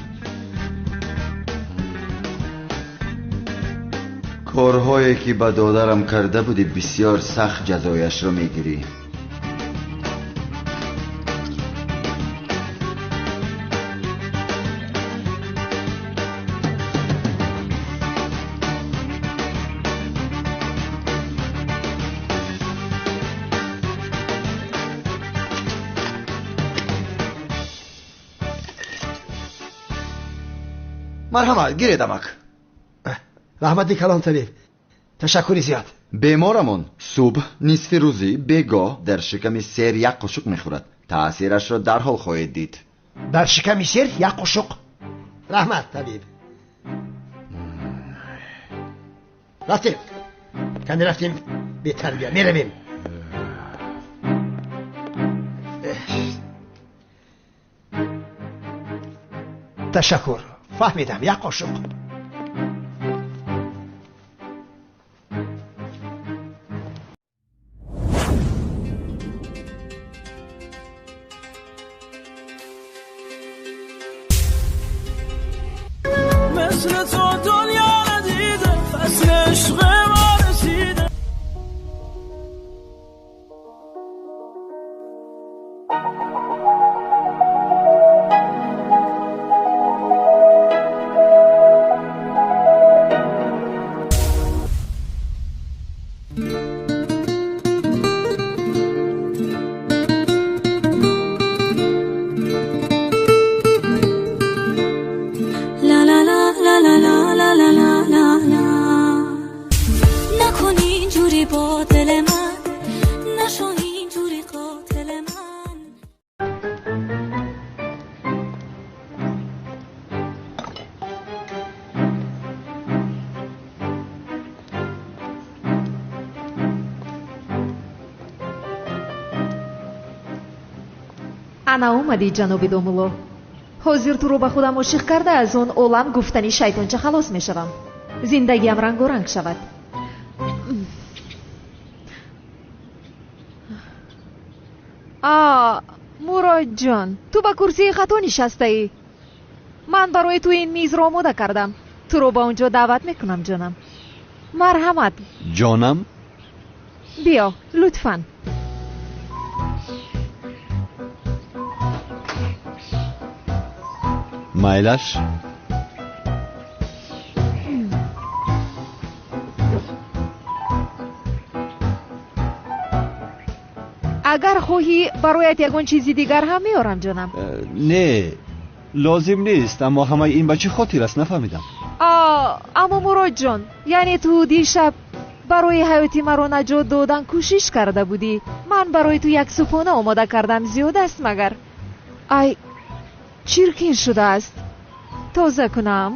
[SPEAKER 17] Корҳое ки ба додарам карда будӣ, бисёр сахт ҷазояшро мегирӣ. Марҳамат, гиред амак.
[SPEAKER 16] Раҳмати калон табиб, ташаккури зиёд.
[SPEAKER 17] Беморамон субҳ, нисфи рӯзӣ, бегоҳ дар шиками сер як қошуқ мехӯрад. Таъсирашро дарҳол хоҳед дид.
[SPEAKER 16] Дар шиками сер як қошуқ. Раҳмат табиб. Рафтем, кани рафтем, бетарбия меравем. Ташаккур, фаҳмидам, як қошуқ.
[SPEAKER 19] مثل تو دنیا ندیده، فصل عشق ما رسیده.
[SPEAKER 20] لا لا لا لا لا لا لا لا لا لا. نکن اینجوری با دل من، نشو اینجوری قاتل من.
[SPEAKER 9] Ана омадӣ, ҷаноби домулло. Ҳозир туро ба худам ошиқ карда, аз он олам гуфтани шайтонча халос мешавам. Зиндагиам рангоранг шавад. А, Муродҷон, ту ба курсии хато нишастаӣ. Ман барои ту ин мизро омода кардам. Туро ба он ҷо даъват мекунам, ҷонам. Марҳамат.
[SPEAKER 8] Ҷонам?
[SPEAKER 9] Биё, лутфан.
[SPEAKER 8] Майлаш?
[SPEAKER 9] Агар хоҳӣ, бароят ягон чизи дигар ҳам меорам, ҷонам.
[SPEAKER 8] Не, лозим нест, аммо ҳамаи ин ба чӣ хотир аст, нафаҳмидам.
[SPEAKER 9] Аммо Муродҷон, яъне ту дишаб барои ҳаёти маро наҷот додан кӯшиш карда будӣ. Ман барои ту як субҳона омода кардам, зиёд аст магар? Ай, чиркин шудааст. Тоза кунам.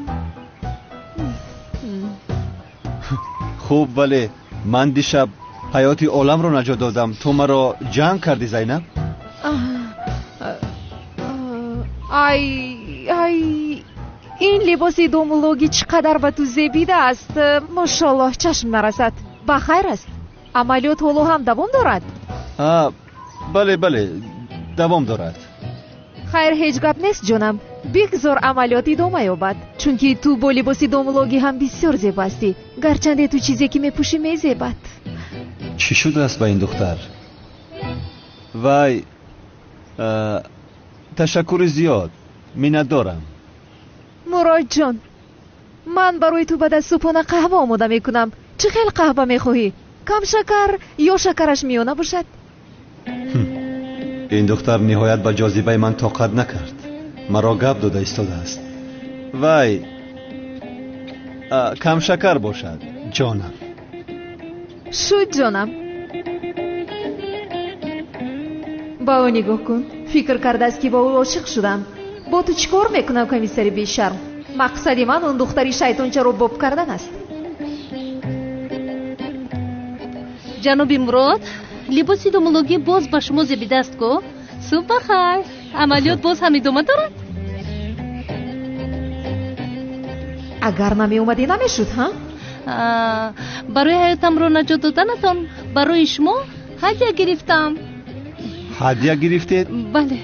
[SPEAKER 8] Хуб, вале ман дишаб ҳаёти оламро наҷот додам. Ту маро ҷанг кардӣ, Зайнаб?
[SPEAKER 9] Ай, ай, ин либоси домулогӣ чӣ қадар ба ту зебидааст. Мошоллоҳ, чашм нарасад. Ба хайр аст? Амалиёт ҳоло ҳам давом дорад?
[SPEAKER 8] Бале, бале, давом дорад.
[SPEAKER 9] Хайр, ҳеҷ гап нест, ҷонам. Бигзор амалиёт идома ёбад, чунки ту бо либоси домулогӣ ҳам бисёр зебо ҳастӣ. Гарчанде ту чизе ки мепӯшӣ мезебад.
[SPEAKER 8] Чӣ шудааст ба ин духтар? Вай, ташаккури зиёд, миннатдорам.
[SPEAKER 9] Муродҷон, ман барои ту баъд аз субҳона қаҳва омода мекунам. Чӣ хел қаҳва мехоҳӣ? Кам шакар ё шакараш миёна бошад?
[SPEAKER 8] Ин духтар ниҳоят ба ҷозибаи ман тоқат накард. Маро гап дода истодааст. Вай, камшакар бошад, ҷонам.
[SPEAKER 9] Шуд, ҷонам. Ба ӯ нигоҳ кун. Фикр кардааст, ки бо ӯ ошиқ шудам. Бо ту чӣ кор мекунам, комиссари бешарм? Мақсади ман он духтари шайтончаро боб кардан аст.
[SPEAKER 13] Ҷаноби Мурод, либоси домулогӣ боз ба шумо зебидааст ку? Субҳ ба хайр. Амалиёт боз ҳам идома дорад?
[SPEAKER 9] Агар намеомадӣ, намешуд, ҳа?
[SPEAKER 13] Барои ҳаётамро наҷот доданатон барои шумо ҳадя гирифтам.
[SPEAKER 8] Ҳадя гирифтед?
[SPEAKER 13] Бале.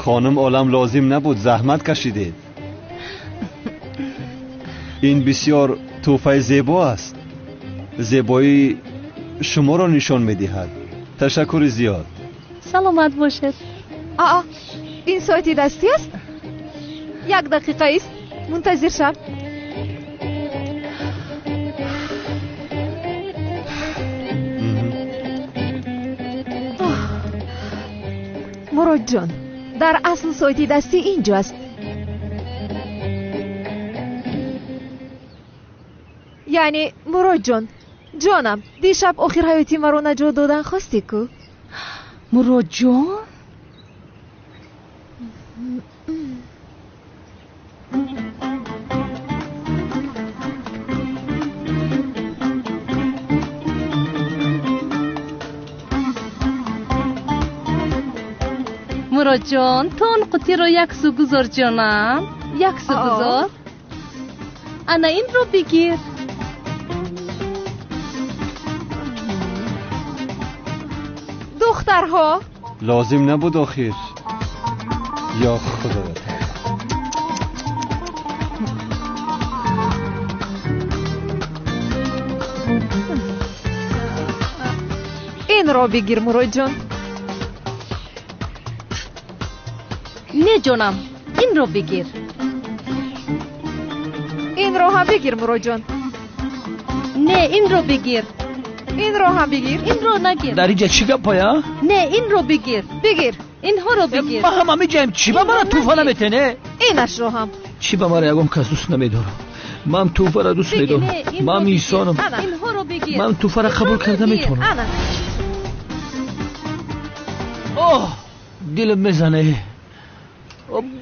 [SPEAKER 8] Хонум олам, лозим набуд, заҳмат кашидед. Ин бисёр тӯҳфаи зебо аст. Зебоии шуморо нишон медиҳад. Ташаккури зиёд.
[SPEAKER 13] Саломат бошед.
[SPEAKER 9] Аа, ин соати дастӣ аст? Як дақиқа ист, мунтазир шав. Муродҷон, дар асл соати дастӣ инҷо аст. Яъне Муродҷон, ҷонам, дишаб охир ҳаёти маро наҷот додан хостӣ ку?
[SPEAKER 13] Муродҷон? Муродҷон, ту он қутиро як су гузор, ҷонам, як су гузор. Ана инро бигир.
[SPEAKER 9] Духтарҳо,
[SPEAKER 8] лозим набуд охир. Ё худоё.
[SPEAKER 9] Инро бигир, Муродҷон.
[SPEAKER 13] Не, ҷонам, инро бигир.
[SPEAKER 9] Инро ҳам бигир, Муродҷон.
[SPEAKER 13] Не, инро бигир.
[SPEAKER 9] Инро ҳам бигир.
[SPEAKER 13] Инро нагир.
[SPEAKER 21] Дар инҷа чӣ гапая?
[SPEAKER 13] Не, инро бигир.
[SPEAKER 9] Бигир.
[SPEAKER 13] Инҳоро бигир.
[SPEAKER 21] Ма ҳам ҳамиҷаем. Чӣ ба мара тӯҳфа наметене?
[SPEAKER 9] Инашро ҳам.
[SPEAKER 21] Чӣ ба мара ягон кас дӯст намедорам? Ман тӯҳфаро дӯст медорам. Ман инсонам.
[SPEAKER 13] Инҳоро бигир.
[SPEAKER 21] Ман тӯҳфаро қабул карда метавонам. Оҳ, дилам мезане.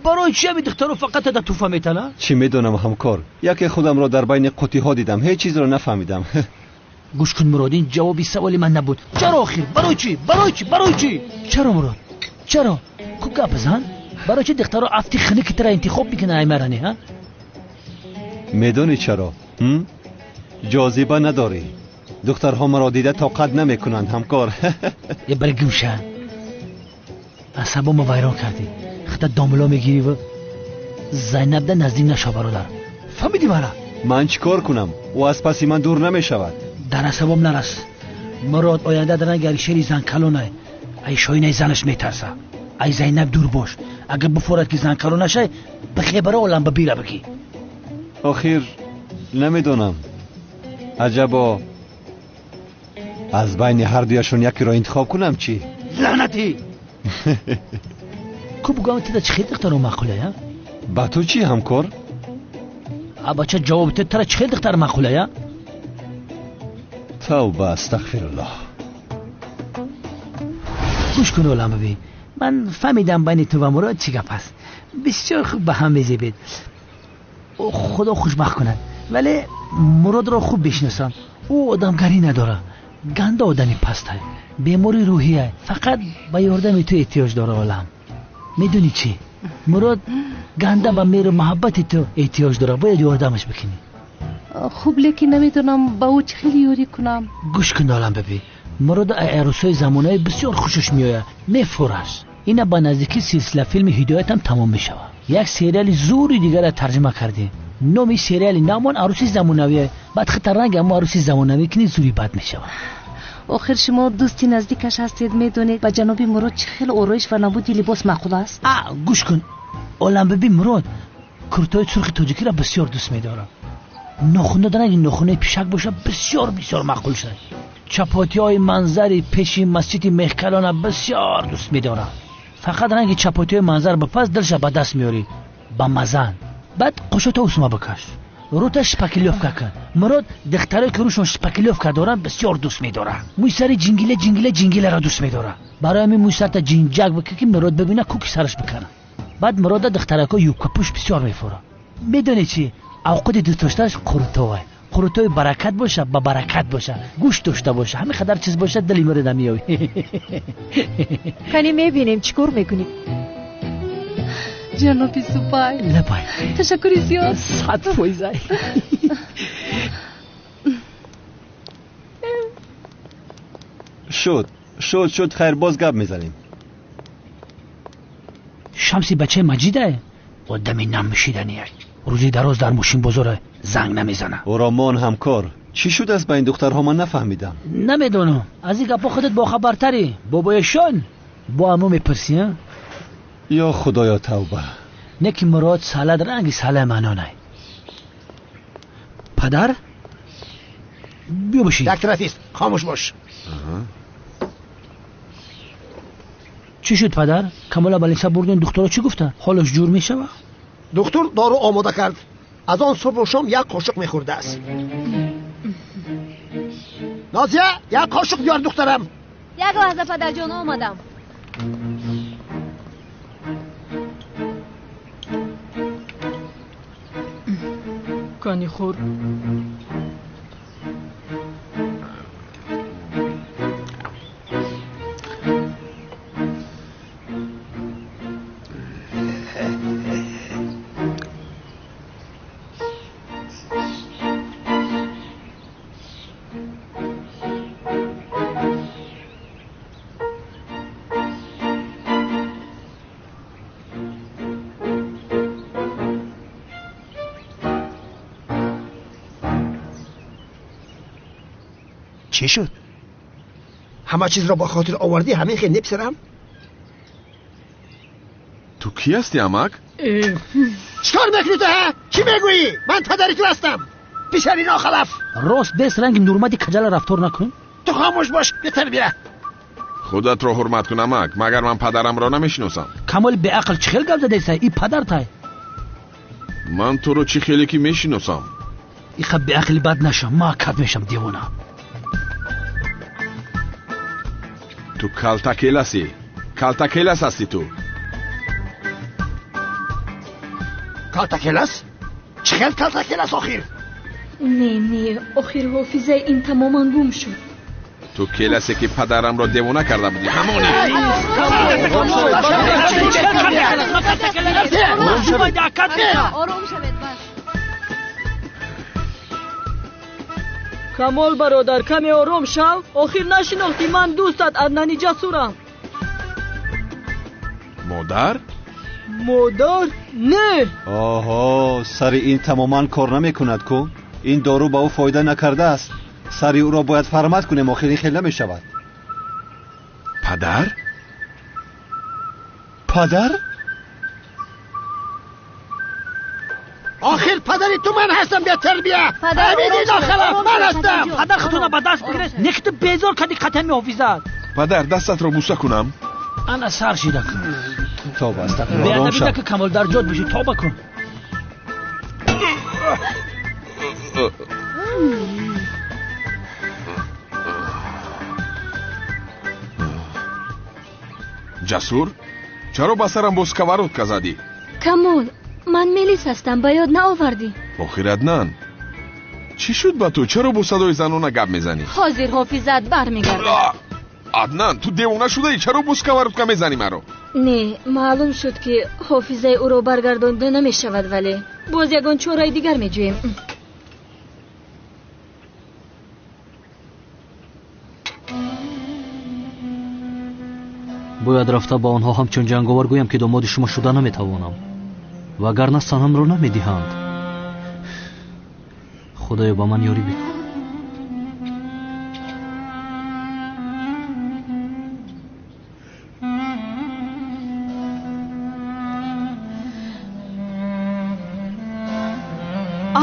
[SPEAKER 21] Барои чи ҳами духтаро фақат да тӯҳфа метана?
[SPEAKER 8] Чӣ медонам, ҳамкор, яке худамро дар байни қутиҳо дидам, ҳеҷ чизро нафаҳмидам.
[SPEAKER 21] Гӯш кун, Мурод, ин ҷавоби саволи ман набуд. Чаро охир? Барои чӣ? Барои чӣ? Барои чӣ? Чаро, Мурод? Чаро? Ку гап зан? Барои чӣ духтаро афти хунуки тара интихоб мекунанд, ай маране, ҳа?
[SPEAKER 8] Медонӣ чаро? Ҷозиба надорӣ. Духтарҳо маро дида тоқат намекунанд, ҳамкор.
[SPEAKER 21] Е, бари гумша. Асабомо вайрон кардӣ. Хита домло мегирӣ ва Зайнабда наздик нашав, бародар. Фаҳмидӣ мара?
[SPEAKER 8] Ман чӣ кор кунам? Ӯ аз паси ман дур намешавад.
[SPEAKER 21] Дар асабом нарас. Мурод оянда дар ранги Алишери занкалонай. Ай шоинаи занаш метарса. Ай Зайнаб дур бош. Агар бифорад ки занкалон нашай, бихебара олам ба бира бигӣ.
[SPEAKER 8] Охир намедонам. Аҷабо аз байни ҳардуяшон якеро интихоб кунам чӣ?
[SPEAKER 21] Лаънатӣ! Ку бугам тида чӣ хел духтаро маъқулая?
[SPEAKER 8] Ба ту чӣ, ҳамкор?
[SPEAKER 21] А бача, ҷавоб те, тара чӣ хел духтар маъқулая?
[SPEAKER 8] Тавба, астағфируллоҳ.
[SPEAKER 21] Гӯш кун, олам бибин. Ман фаҳмидам байни ту ва Мурод чӣ гап аст. Бисёр хуб ба ҳам мезебед. Худо хушбахт кунад. Вале Муродро хуб бишносам. Ӯ одамгарӣ надорад. Ганда одами пастай. Бемори рӯҳия. Фақат ба ёрдами ту эҳтиёҷ дора, олам. Медонӣ чӣ? Мурод ганда ба меҳру муҳаббати ту эҳтиёҷ дорад. Бояд ёрдамаш бикунӣ.
[SPEAKER 13] Хуб, лекин намедонам ба ӯ чӣ хел ёрӣ кунам.
[SPEAKER 21] Гӯш кун, олам бибӣ. Мурод арӯсҳои замонави бисёр хушаш меояд. Мефураш. Ина ба наздикӣ силсила филми ҳидоятам тамом мешавад. Як сериали зури дигарро тарҷима кардем. Номи сериали намон арӯси замонавие. Баъд хита ранги ҳамо арӯси замонавӣ кунӣ, зури бад мешавад.
[SPEAKER 13] Охир шумо дӯсти наздикаш ҳастед, медонед ба ҷаноби Мурод чӣ хел ороиш ва намуди либос маъқул аст?
[SPEAKER 21] А, гӯш кун, олам бибӣ, Мурод куртои сурхи тоҷикиро бисёр дӯст медорад. Нохуна ранги нохунаи пишак бошад, бисёр бисёр маъқул шуд. Чапотиҳои манзари пеши масҷиди Меҳкалона бисёр дӯст медорад. Фақат ранги чапотиҳои манзар бипаз, дилша ба даст меорӣ. Ба мазан. Баъд қошото усма бикаш. Рута шпаклёвка кун. Мурод духтарое ки рӯшон шпаклёвка доранд бисёр дӯст медорад. Мӯи сари ҷингила ҷингила ҷингиларо дӯст медорад. Барои ҳамин мӯи сарта ҷинҷак бикун, ки Мурод бибина, куки сараш бикана. Баъд Мурода духтарако юбкапӯш бисёр мефурад. Медонӣ чӣ? Авқоти дӯстдоштааш қурутовай. Қурутои баракат боша, ба баракат боша, гӯшт дошта боша, ҳамин қадар чиз боша, дили Мурода меёвӣ.
[SPEAKER 9] Кани мебинем чӣ кор мекунӣ.
[SPEAKER 13] Ҷаноби Зубайр.
[SPEAKER 21] Лабай.
[SPEAKER 13] Ташаккури зиёд.
[SPEAKER 21] 100%. Ай.
[SPEAKER 8] Шуд, шуд, шуд, хайр, боз гап мезанем.
[SPEAKER 21] Шамси бачаи Маҷидае? Одами намшидание. Рӯзи дароз дар мошинбозор занг намезана.
[SPEAKER 8] Ӯро мон, ҳамкор. Чӣ шудааст ба ин духтарҳо, ман нафаҳмидам.
[SPEAKER 21] Намедонам. Аз ин гапҳо худат бохабартарӣ. Бобоешон бо амо мепурсӣ, а?
[SPEAKER 8] Ё худоё, тавба.
[SPEAKER 21] Не ки Мурод салад ранги салаи манонай. Падар, биё бишин.
[SPEAKER 16] Як тарафист, хомӯш бош.
[SPEAKER 21] Чӣ Чӣ шуд падар? Камола ба лиса бурдем, духтуро чӣ гуфтанд? Ҳолаш ҷур мешавад?
[SPEAKER 16] Духтур дору омода кард. Аз он субҳу шом як қошуқ мехӯрдааст. Нозия, як қошуқ биёр духтарам.
[SPEAKER 13] Як лаҳза падарҷон, омадам.
[SPEAKER 10] Кани хӯр.
[SPEAKER 16] Чӣ шуд? Ҳама чизро ба хотир овардӣ, ҳамин хел неписарам?
[SPEAKER 18] Ту кӣ ҳастӣ, амак?
[SPEAKER 16] Чикор мекунӣ ту, ҳа? Чӣ мегӯӣ? Ман падари ту ҳастам, писари нохалаф.
[SPEAKER 21] Рост бес ранги нурмади каҷала рафтор накун.
[SPEAKER 16] Ту хомӯш бош, бетарбия.
[SPEAKER 18] Худатро ҳурмат кун, амак. Магар ман падарамро намешиносам?
[SPEAKER 21] Камоли беақл чӣ хел гап задесай? И падартай.
[SPEAKER 18] Ман туро чӣ хеле ки мешиносам.
[SPEAKER 21] Иқа беақли бад нашам, ма кат мешам девона.
[SPEAKER 18] Ту калтакеласӣ. Калтакелас ҳастӣ ту.
[SPEAKER 16] Калтакелас? Чӣ хел калтакелас охир?
[SPEAKER 11] Не, не, охир ҳофизаи ин тамоман гум шуд.
[SPEAKER 18] Ту келасе ки падарамро девона карда будӣ, ҳамони.
[SPEAKER 13] Ором шавед, бас.
[SPEAKER 10] Камол бародар, каме ором шав. Охир нашинохтӣ, ман дӯстат Аднани Ҷасурам.
[SPEAKER 18] Модар?
[SPEAKER 10] Модар? Не.
[SPEAKER 8] Оҳо, сари ин тамоман кор намекунад ку. Ин дору ба ӯ фоида накардааст. Сари ӯро бояд фармат кунем, охир ин хел намешавад.
[SPEAKER 18] Падар?
[SPEAKER 8] Падар?
[SPEAKER 16] Охир падари ту ман ҳастам, бетарбия. Ҳамиди нохалаф ман ҳастам.
[SPEAKER 21] Падар худро ба даст бигиред, не ки ту безор кардӣ қатами ҳофизат.
[SPEAKER 18] Падар, дастатро бӯса кунам.
[SPEAKER 21] Ана сар шида кун.
[SPEAKER 8] Тоба, астағфируллоҳ.
[SPEAKER 21] Беадабӣ накун, Камол, дар ҷод бишӣ, тоба кун.
[SPEAKER 18] Ҷасур, чаро ба сарам бо сковородка задӣ?
[SPEAKER 11] Камол, ман Мелис ҳастам, ба ёд наовардӣ.
[SPEAKER 18] Охир Аднан, чӣ шуд ба ту? Чаро бо садои занона гап мезанӣ?
[SPEAKER 11] Ҳозир ҳофизаат бармегардад.
[SPEAKER 18] Аднан, ту девона шудаӣ? Чаро бо сковородка мезанӣ маро?
[SPEAKER 11] Не, маълум шуд ки ҳофизаи ӯро баргардонда намешавад, вале боз ягон чораи дигар меҷӯем.
[SPEAKER 6] Бояд рафта ба онҳо ҳамчун ҷанговар гӯям ки домоди шумо шуда наметавонам, вагарна санамро намедиҳанд. Худоё, ба ман ёрӣ бикун.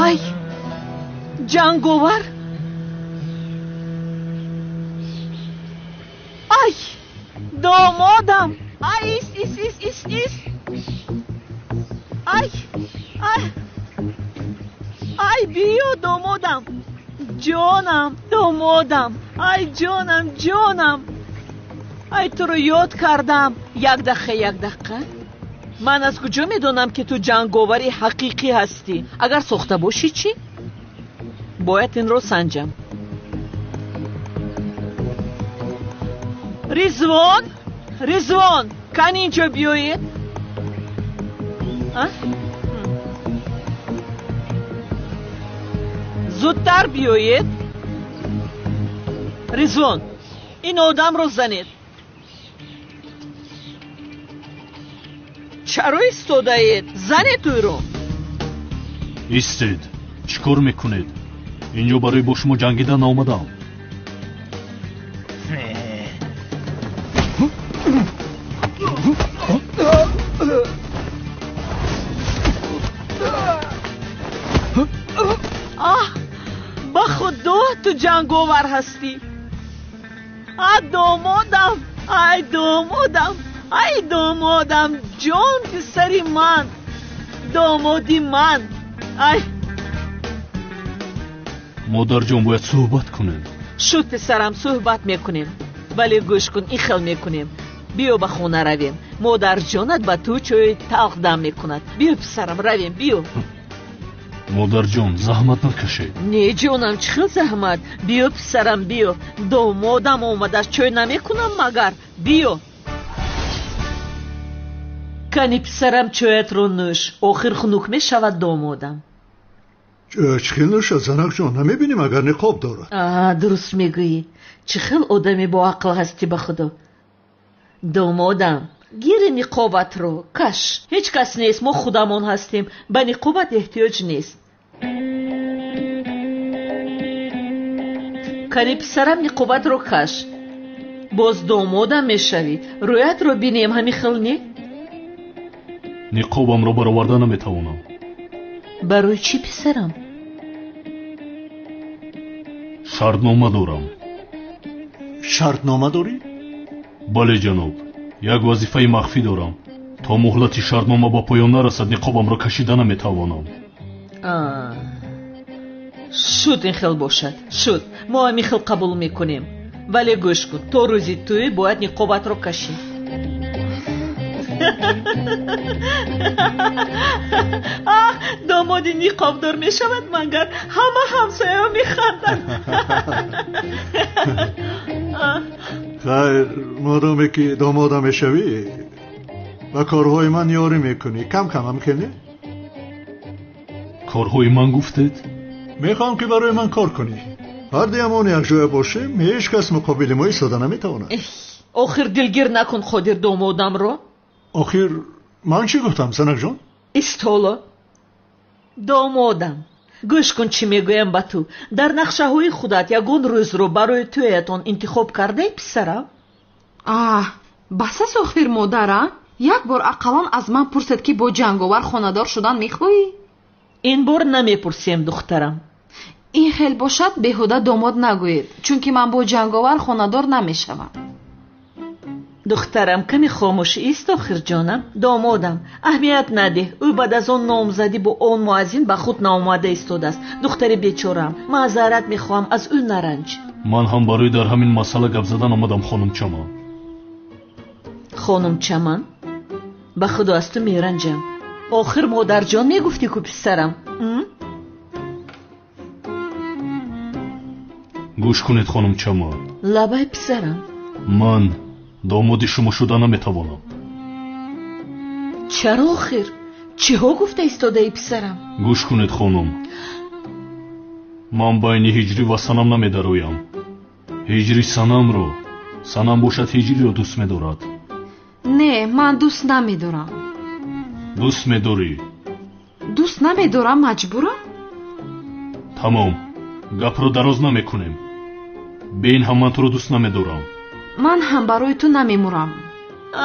[SPEAKER 2] Ай, ҷанговар! Ай, домодам! Ай, ис, ис, ис, ис, ис! Ай, ай, ай, биё, домодам! Ҷонам, домодам! Ай, ҷонам, ҷонам! Ай, туро ёд кардам. Як дақиқа, як дақиқа. Ман аз куҷо медонам, ки ту ҷанговари ҳақиқӣ ҳастӣ? Агар сохта бошӣ чӣ? Бояд инро санҷам. Ризвон, Ризвон, кани инҷо биёед. Зудтар биёед. Ризвон, ин одамро занед. Чаро истодаед? Занед ӯро.
[SPEAKER 4] Истед, чӣ кор мекунед? Инҷо барои бо шумо ҷангидан наомадам.
[SPEAKER 2] Аҳ, ба худо ту ҷанговар ҳастӣ. А домодам, ай домодам. Ай домодам, ҷон писари ман, домоди ман. Ай
[SPEAKER 1] модарҷон, бояд суҳбат кунем.
[SPEAKER 2] Шуд писарам, суҳбат мекунем. Вале гӯш кун, ин хел мекунем. Биё ба хона равем. Модарҷонат ба ту чойи талх дам мекунад. Биё писарам, равем, биё.
[SPEAKER 1] Модарҷон, заҳмат накашед.
[SPEAKER 2] Не ҷонам, чӣ хел заҳмат? Биё писарам, биё. Домодам омадааст, чой намекунам магар? Биё. Кани писарам, чоятро нӯш. Охир хунук мешавад домодам.
[SPEAKER 4] Чӣ хел нӯшад, занакҷон? Намебинӣ магар ниқоб дорад?
[SPEAKER 2] Дуруст мегӯӣ. Чӣ хел одами боақл ҳастӣ ба худо. Домодам, гири ниқобатро каш. Ҳеҷ кас нест, мо худамон ҳастем. Ба ниқобат эҳтиёҷ нест. Кани писарам, ниқобатро каш. Боз домодам мешавӣ. Рӯятро бинем, ҳамин хел не?
[SPEAKER 1] Ниқобамро бароварда наметавонам.
[SPEAKER 2] Барои чӣ писарам?
[SPEAKER 1] Шартнома дорам.
[SPEAKER 4] Шартнома дорӣ?
[SPEAKER 1] Бале ҷаноб, як вазифаи махфӣ дорам. То муҳлати шартнома ба поён нарасад, ниқобамро кашида наметавонам.
[SPEAKER 2] Шуд, ин хел бошад. Шуд, мо ҳамин хел қабул мекунем. Вале гӯш кун, то рӯзи тӯй бояд ниқобатро кашӣ. Домоди ниқобдор мешавад, магар ҳама ҳамсояҳо механданд.
[SPEAKER 4] Хайр, модоме ки домода мешавӣ, ба корҳои ман ёрӣ мекунӣ. Кам кам ҳам ки не?
[SPEAKER 1] Корҳои ман гуфтед?
[SPEAKER 4] Мехоҳам ки барои ман кор кунӣ. Ҳардуямон якҷоя бошем, ҳеҷ кас муқобили мо истода наметавонад.
[SPEAKER 2] Охир дилгир накун Қодир домодамро.
[SPEAKER 4] Охир ман чӣ гуфтам, занакҷон?
[SPEAKER 2] Истоло. Домодам, гӯш кун чӣ мегӯям ба ту. Дар нақшаҳои худат ягон рӯзро барои тӯятон интихоб кардаи писарам?
[SPEAKER 5] Аҳ, бас аст охир модара. Як бор ақаллан аз ман пурсед ки бо ҷанговар хонадор шудан мехоҳӣ?
[SPEAKER 2] Ин бор намепурсем, духтарам.
[SPEAKER 5] Ин хел бошад, беҳуда домод нагӯед, чунки ман бо ҷанговар хонадор намешавам.
[SPEAKER 2] Духтарам, каме хомӯш ист охир ҷонам. Домодам, аҳамият надеҳ. Ӯ баъд аз он номзадӣ бо он муаззин ба худ наомада истодааст. Духтари бечораам, маъзарат мехоҳам, аз ӯ наранҷ.
[SPEAKER 1] Ман ҳам барои дар ҳамин масъала гап задан омадам, хонум Чаман.
[SPEAKER 2] Хонум Чаман, ба худо аз ту меранҷам. Охир модарҷон мегуфтӣ ку писарам?
[SPEAKER 1] Гӯш кунед, хонум Чаман.
[SPEAKER 2] Лабай писарам.
[SPEAKER 1] Ман домоди шумо шуда наметавонам.
[SPEAKER 2] Чаро охир? Чиҳо гуфта истодаи писарам?
[SPEAKER 1] Гӯш кунед, хонум. Ман байни ҳиҷрӣ ва санам намедароям. Ҳиҷрӣ санамро, санам бошад ҳиҷриро дӯст медорад.
[SPEAKER 5] Не, ман дӯст намедорам.
[SPEAKER 1] Дӯст медорӣ?
[SPEAKER 5] Дӯст намедорам, маҷбурам?
[SPEAKER 1] Тамом, гапро дароз намекунем. Бе ин ҳам ман туро дӯст намедорам.
[SPEAKER 5] Ман ҳам барои ту намемурам.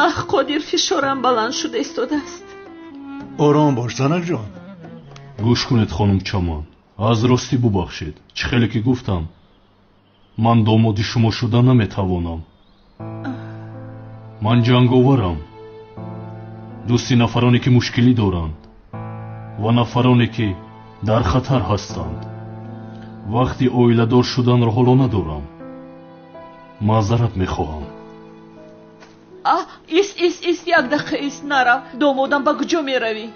[SPEAKER 2] Аҳ, Қодир, фишорам баланд шуда истодааст.
[SPEAKER 4] Ором бош, занакҷон.
[SPEAKER 1] Гӯш кунед, хонум Чаман. Аз ростӣ бубахшед. Чӣ хеле ки гуфтам, ман домоди шумо шуда наметавонам. Ман ҷанговарам. Дӯсти нафароне ки мушкилӣ доранд ва нафароне ки дар хатар ҳастанд. Вақти оиладор шуданро ҳоло надорам. Маъзарат мехоҳам.
[SPEAKER 2] Ист, ист, ист, як дақиқа ист, нарав. Домодам, ба куҷо меравӣ?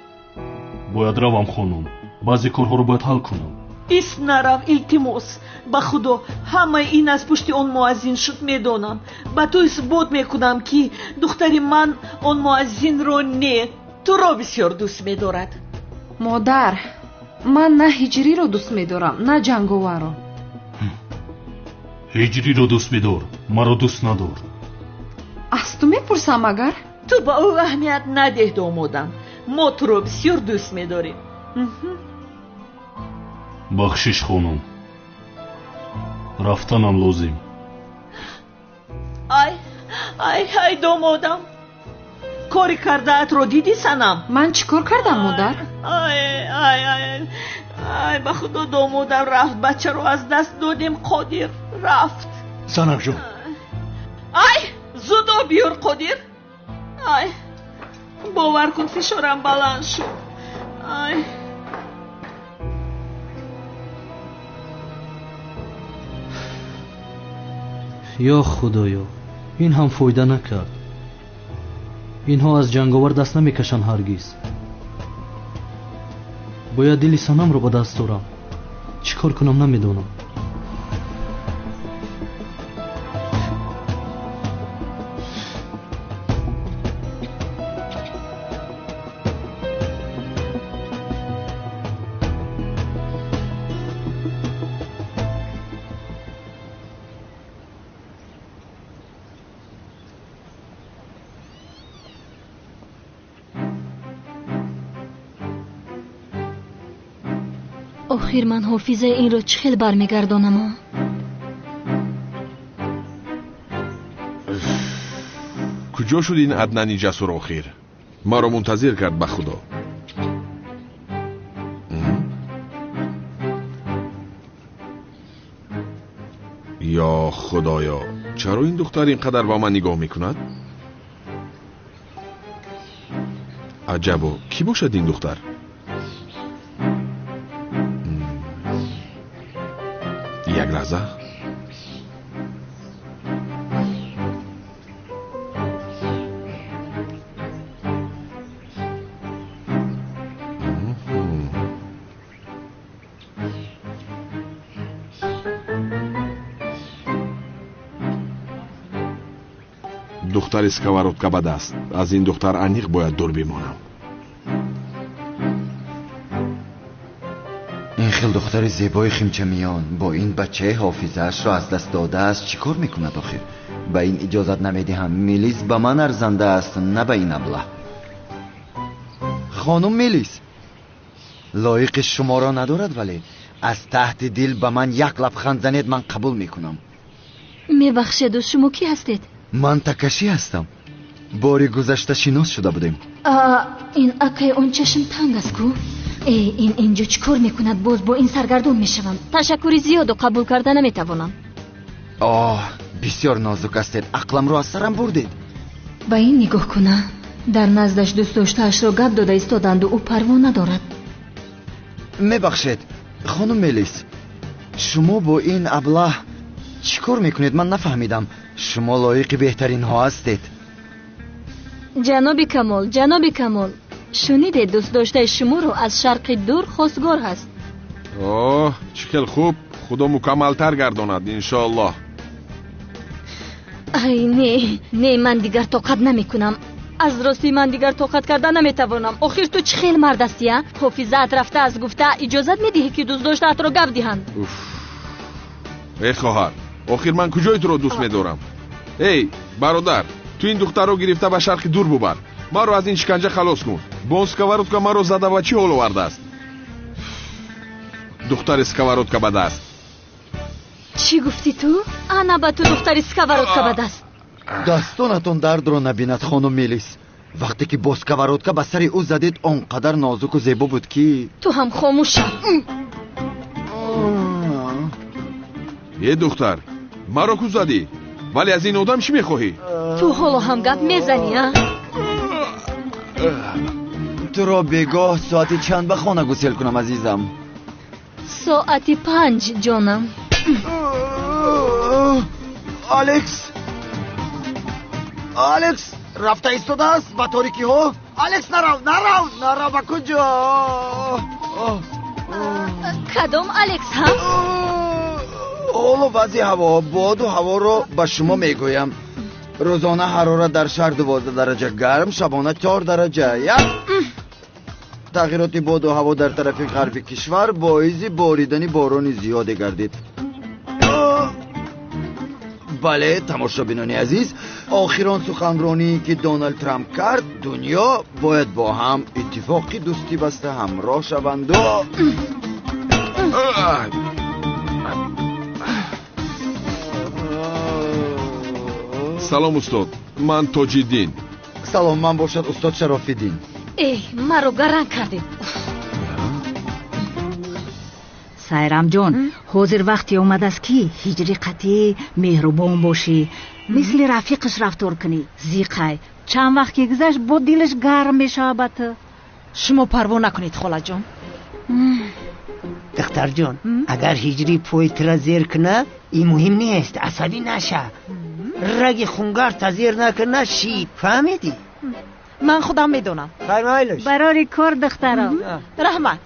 [SPEAKER 1] Бояд равам, хонум. Баъзе корҳоро бояд ҳал кунам.
[SPEAKER 2] Ист, нарав, илтимос. Ба худо, ҳамаи ин аз пушти он муаззин шуд, медонам. Ба ту исбот мекунам, ки духтари ман он муаззинро не, туро бисёр дӯст медорад.
[SPEAKER 5] Модар, ман на ҳиҷриро дӯст медорам, на ҷанговарро.
[SPEAKER 1] Ҳиҷриро дӯст бидор, маро дӯст надор.
[SPEAKER 5] Аз ту мепурсам агар?
[SPEAKER 2] Ту ба ӯ аҳамият надеҳ, домодам. Мо туро бисёр дӯст медорем.
[SPEAKER 1] Бахшиш, хонум. Рафтанам лозим.
[SPEAKER 2] Ай, ай, ай, домодам. Кори кардаатро дидӣ, санам?
[SPEAKER 5] Ман чӣ кор кардам, модар?
[SPEAKER 2] Ай, ай, ай, ай, ба худо домодам рафт. Бачаро аз даст додем, Қодир рафт.
[SPEAKER 4] Занакҷон.
[SPEAKER 2] Ай, зуд об биёр, Қодир. Ай, бовар кун, фишорам баланд шуд. Ай.
[SPEAKER 6] Ё худоё, ин ҳам фоида накард. Инҳо аз ҷанговар даст намекашанд ҳаргиз. Бояд дили Санамро ба даст орам. Чӣ кор кунам намедонам.
[SPEAKER 11] Охир ман ҳофизаи инро чӣ хел бармегардонам?
[SPEAKER 18] Куҷо шуд ин Аднани ҷасур охир? Маро мунтазир кард ба худо. Ё худоё, чаро ин духтар ин қадар ба ман нигоҳ мекунад? Аҷабо, кӣ бошад ин духтар? Як лаҳза. Духтари сковородка ба даст. Аз ин духтар аниқ бояд дур бимонам.
[SPEAKER 17] Ин хел духтари зебои химчамиён бо ин бачаи ҳофизаашро аз даст додааст чӣ кор мекунад охир? Ба ин иҷозат намедиҳам. Мелис ба ман арзанда аст, на ба ин аблаҳ. Хонум Мелис лоиқи шуморо надорад, вале аз таҳти дил ба ман як лабханд занед, ман қабул мекунам.
[SPEAKER 11] Мебахшеду, шумо кӣ ҳастед?
[SPEAKER 17] Ман Такаши ҳастам. Бори гузашта шинос шуда будем.
[SPEAKER 11] Ин акай он чашм танг аст ку? Э, ин инҷо чӣ кор мекунад? Боз бо ин саргардон мешавам. Ташаккури зиёду қабул карда наметавонам.
[SPEAKER 17] Оҳ, бисёр нозук ҳастед. Ақламро аз сарам бурдед.
[SPEAKER 11] Ба ин нигоҳ куна. Дар наздаш дӯстдоштаашро гап дода истоданду ӯ парво надорад.
[SPEAKER 17] Мебахшед, хонум Мелис, шумо бо ин аблаҳ чӣ кор мекунед? Ман нафаҳмидам. Шумо лоиқи беҳтаринҳо ҳастед.
[SPEAKER 11] Ҷаноби Камол, ҷаноби Камол, шунидед дӯстдоштаи шуморо аз шарқи дур хостгор ҳаст.
[SPEAKER 18] Оҳ, чӣ хел хуб. Худо мукаммалтар гардонад, иншоаллоҳ.
[SPEAKER 11] Ай, не, не, ман дигар тоқат намекунам. Аз ростӣ ман дигар тоқат карда наметавонам. Охир ту чӣ хел мард ҳастӣ, а? Ҳофизаат рафта аз гуфта иҷозат медиҳӣ ки дӯстдоштаатро гап диҳанд?
[SPEAKER 18] Уф. Эй хоҳар, охир ман куҷои туро дӯст медорам? Эй бародар, ту ин духтарро гирифта ба шарқи дур бубар. Маро аз ин шиканҷа халос кун. Бо он сковородка маро зада ва чӣ ҳол овардааст? Духтари сковородка ба даст.
[SPEAKER 11] Чӣ гуфтӣ ту? Ана ба ту духтари сковородка ба даст.
[SPEAKER 17] Дастонатон дардро набинад, хонум Мелис. Вақте ки бо сковородка ба сари ӯ задед, он қадар нозуку зебо буд ки
[SPEAKER 11] ту ҳам хомӯш шав.
[SPEAKER 18] Е духтар, маро ку задӣ? Вале аз ин одам чӣ мехоҳӣ?
[SPEAKER 11] Ту ҳоло ҳам гап мезанӣ, а?
[SPEAKER 17] Туро бегоҳ соати чанд ба хона гусел кунам, азизам?
[SPEAKER 11] Соати 5, ҷонам.
[SPEAKER 17] Алекс, Алекс рафта истодааст ба торикиҳо. Алекс, нарав, нарав, нарав, ба куҷо?
[SPEAKER 11] Кадом Алекс, ҳа?
[SPEAKER 17] Ҳоло вазъи ҳаво, боду ҳаворо ба шумо мегӯям. Рӯзона ҳарорат дар шаҳр 12 дараҷа гарм, шабона 4 дараҷа. Як тағйироти боду ҳаво дар тарафи ғарби кишвар боиси боридани борони зиёде гардид. Бале, тамошобинони азиз, охирон суханроние ки Доналд Трамп кард, дунё бояд бо ҳам иттифоқи дӯстӣ баста ҳамроҳ шаванду.
[SPEAKER 18] Салом устод, ман Тоҷиддин.
[SPEAKER 17] Салом, ман бошад устод Шарофиддин.
[SPEAKER 11] Эй, маро гаранг кардед.
[SPEAKER 14] Сайрамҷон, ҳозир вақте омадааст ки ҳиҷри қатъӣ меҳрубон бошӣ. Мисли рафиқаш рафтор кунӣ. Зиқай. Чанд вақт ки гузашт, бо дилаш гарм мешавад ба ту.
[SPEAKER 12] Шумо парво накунед, холаҷон.
[SPEAKER 15] Духтарҷон, агар ҳиҷрӣ пои тура зер кунад, ин муҳим нест, асабӣ наша. Раги хунгарта зер накуна, шид. Фаҳмидӣ?
[SPEAKER 12] Ман худам медонам.
[SPEAKER 15] Фармоилш.
[SPEAKER 14] Барори кор, духтарам.
[SPEAKER 12] Раҳмат.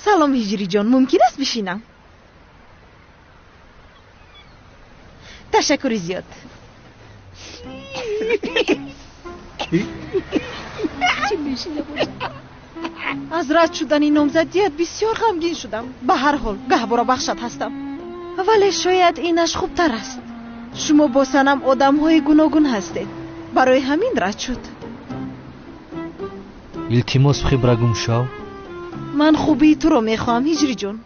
[SPEAKER 12] Салом, ҳиҷриҷон, мумкин аст бишинам? Ташаккури зиёд. Аз рад шудани номзадият бисёр ғамгин шудам. Ба ҳар ҳол гаҳвора бахшат ҳастам, вале шояд инаш хубтар аст. Шумо бо Санам одамҳои гуногун ҳастед, барои ҳамин рад шуд.
[SPEAKER 6] Илтимос, хибра гум шав.
[SPEAKER 12] Ман хубии туро мехоҳам, ҳиҷриҷон.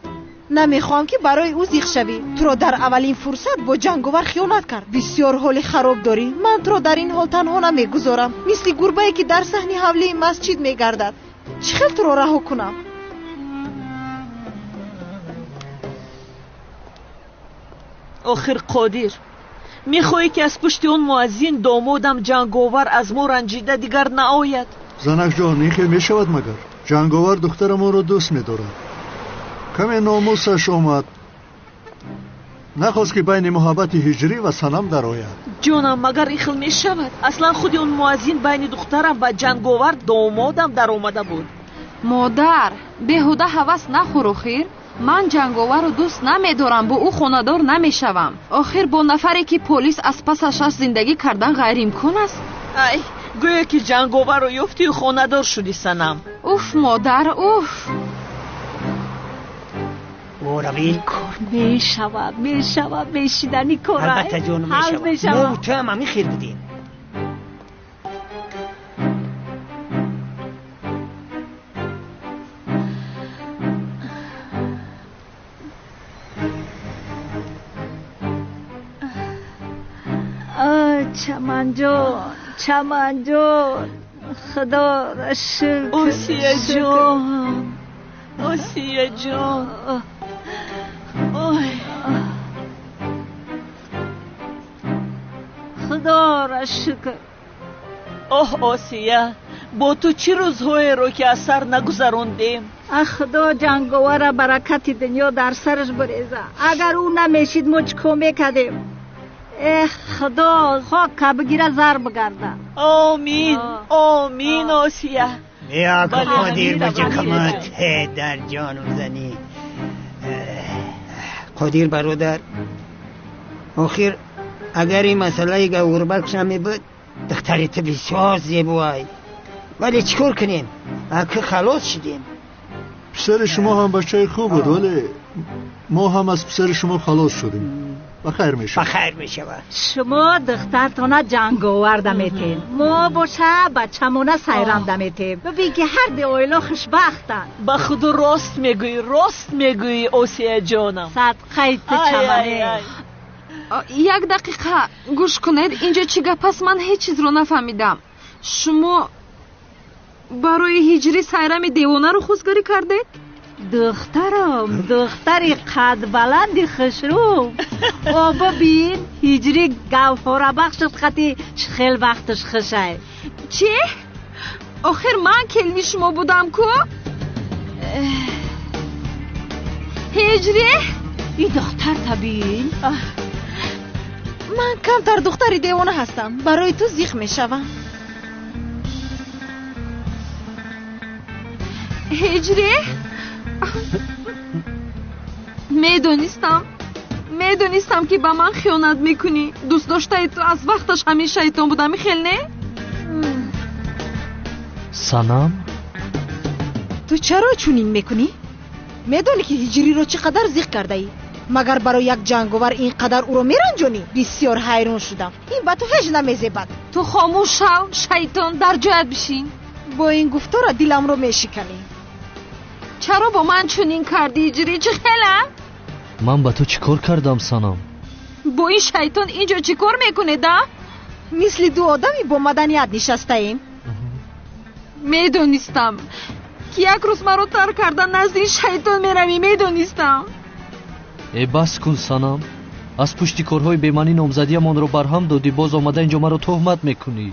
[SPEAKER 12] Намехоҳам, ки барои ӯ зиқ шавӣ. Туро дар аввалин фурсат бо ҷанговар хиёнат кард. Бисёр ҳоли хароб дорӣ. Ман туро дар ин ҳол танҳо намегузорам, мисли гурбае ки дар саҳни ҳавлии масҷид мегардад. Чӣ хел туро раҳо кунам?
[SPEAKER 2] Охир Қодир, мехоҳӣ, ки аз пушти он муаззин домодам ҷанговар аз мо ранҷида дигар наояд?
[SPEAKER 4] Занакҷон, ин хел мешавад магар? Ҷанговар духтарамонро дӯст медорад. Каме номусаш омад, нахост, ки байни муҳаббати ҳиҷрӣ ва Санам дарояд.
[SPEAKER 2] Ҷонам, магар ин хел мешавад? Аслан худи он муаззин байни духтарам ва ҷанговар домодам даромада буд.
[SPEAKER 5] Модар, беҳуда ҳавас нахӯр. Охир ман ҷанговарро дӯст намедорам, бо ӯ хонадор намешавам. Охир бо нафаре, ки полис аз пасаш аст, зиндагӣ кардан ғайриимкон аст.
[SPEAKER 2] Ай, гӯё ки ҷанговарро ёфтию хонадор шудӣ, Санам.
[SPEAKER 5] Уф, модар, уф.
[SPEAKER 15] Ораби.
[SPEAKER 11] Кор мешавад, мешавад, мешидани кор.
[SPEAKER 15] Албатта, ҷонум, мешавад. Мо ту ҳам ҳамин хел будем.
[SPEAKER 14] Чаманҷон, Чаманҷон, худоро шукр.
[SPEAKER 2] Осияҷон, Осияҷон, ой.
[SPEAKER 14] Худоро шукр.
[SPEAKER 2] Оҳ, Осия, бо ту чӣ рӯзҳоеро ки аз сар нагузарондем.
[SPEAKER 14] Ах, худо ҷанговара баракати дунё дар сараш буреза. Агар ӯ намешид, мо чӣ кор мекардем? Эх, худо хока бигира, зар бигарда.
[SPEAKER 2] Омин, омин, Осия.
[SPEAKER 15] Бیا که قادر بچه کمت در جانم زنی. قادر برادر، охир агар ин масъалаи гавҳарбахш намебуд, духтари ту бисёр зебоай. Вале чӣ кор кунем, аки халос шудем.
[SPEAKER 4] Писари шумо ҳам бачаи хуб буд, вале мо ҳам аз писари шумо халос шудем. Ба хайр мешавад.
[SPEAKER 15] Ба хайр мешавад.
[SPEAKER 14] Шумо духтартона ҷанговар даметем, мо боша бачамона сайрам даметем. Бибин, ки ҳар ди оила хушбахтанд.
[SPEAKER 2] Ба худо, рост мегӯӣ, рост мегӯӣ, Осияҷонам.
[SPEAKER 14] Садқаи ту, чамане.
[SPEAKER 5] Як дақиқа гӯш кунед, инҷо чӣ гап аст? Ман ҳеҷ чизро нафаҳмидам. Шумо барои ҳиҷрӣ сайрами девонаро хостгорӣ кардед?
[SPEAKER 14] Духтарам, духтари қадбаланди хушрӯ. О, бибин, ҳиҷрӣ гавҳорабахшат қати хел вақташ хушай.
[SPEAKER 5] Чӣ? Охир ман келини шумо будам ку. Ҳиҷрӣ.
[SPEAKER 14] И духтарта бин.
[SPEAKER 12] Ман камтар духтари девона ҳастам, барои ту зиқ мешавам.
[SPEAKER 5] Ҳиҷрӣ, медонистам, медонистам, ки ба ман хиёнат мекунӣ. Дӯстдоштаи ту аз вақташ ҳамин шайтон будам, хел не?
[SPEAKER 6] Санам.
[SPEAKER 12] Ту чаро чунин мекунӣ? Медонӣ, ки ҳиҷриро чӣ қадар зиқ кардаӣ? Магар барои як ҷанговар ин қадар ӯро меранҷонӣ? Бисёр ҳайрон шудам. Ин ба ту ҳеҷ намезебад.
[SPEAKER 5] Ту хомӯш шав, шайтон, дар ҷоят бишин.
[SPEAKER 12] Бо ин гуфтора диламро мешиканӣ.
[SPEAKER 5] Чаро бо ман чунин кардӣ, ҳиҷрӣ? Чӣ хела?
[SPEAKER 6] Ман ба ту чӣ кор кардам, Санам?
[SPEAKER 5] Бо ин шайтон инҷо чӣ кор мекунед, а?
[SPEAKER 12] Мисли ду одами бо маданият нишастаем.
[SPEAKER 5] Медонистам, ки як рӯз маро тарк карда назди ин шайтон меравӣ, медонистам.
[SPEAKER 6] Э, бас кун, санам. Аз пушти корҳои бемаънӣ номзадиямонро барҳам додӣ, боз омада инҷо маро туҳмат мекунӣ.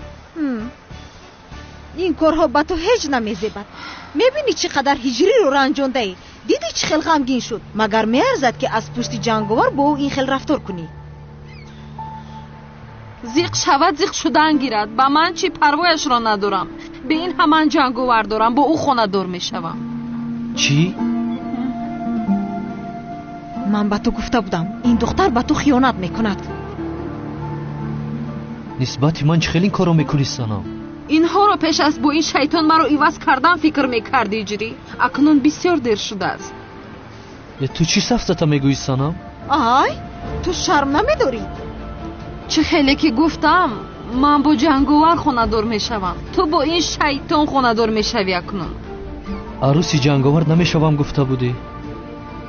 [SPEAKER 12] Ин корҳо ба ту ҳеҷ намезебад. Мебинӣ, чӣ қадар Ҳиҷриро ранҷондаӣ? Дидӣ, чӣ хел ғамгин шуд? Магар меарзад, ки аз пушти Ҷанговар бо ӯ ин хел рафтор кунӣ?
[SPEAKER 5] Зиқ шавад, зиқ шудан гирад. Ба ман чӣ, парвояшро надорам. Бе ин ҳам ман ҷанговар дорам, бо ӯ хонадор мешавам.
[SPEAKER 6] Чӣ?
[SPEAKER 12] Ман ба ту гуфта будам, ин духтар ба ту хиёнат мекунад.
[SPEAKER 6] Нисбати ман чӣ хел ин корро мекунӣ, санам?
[SPEAKER 5] Инҳоро пеш аз бо ин шайтон маро иваз кардан фикр мекардӣ, Ҳиҷрӣ. Акнун бисёр дер шудааст.
[SPEAKER 6] Э, ту чӣ сафсата мегӯӣ, санам?
[SPEAKER 12] Ай, ту шарм намедорӣ?
[SPEAKER 5] Чӣ хеле ки гуфтам, ман бо ҷанговар хонадор мешавам, ту бо ин шайтон хонадор мешавӣ акнун.
[SPEAKER 6] Арӯси ҷанговар намешавам гуфта будӣ.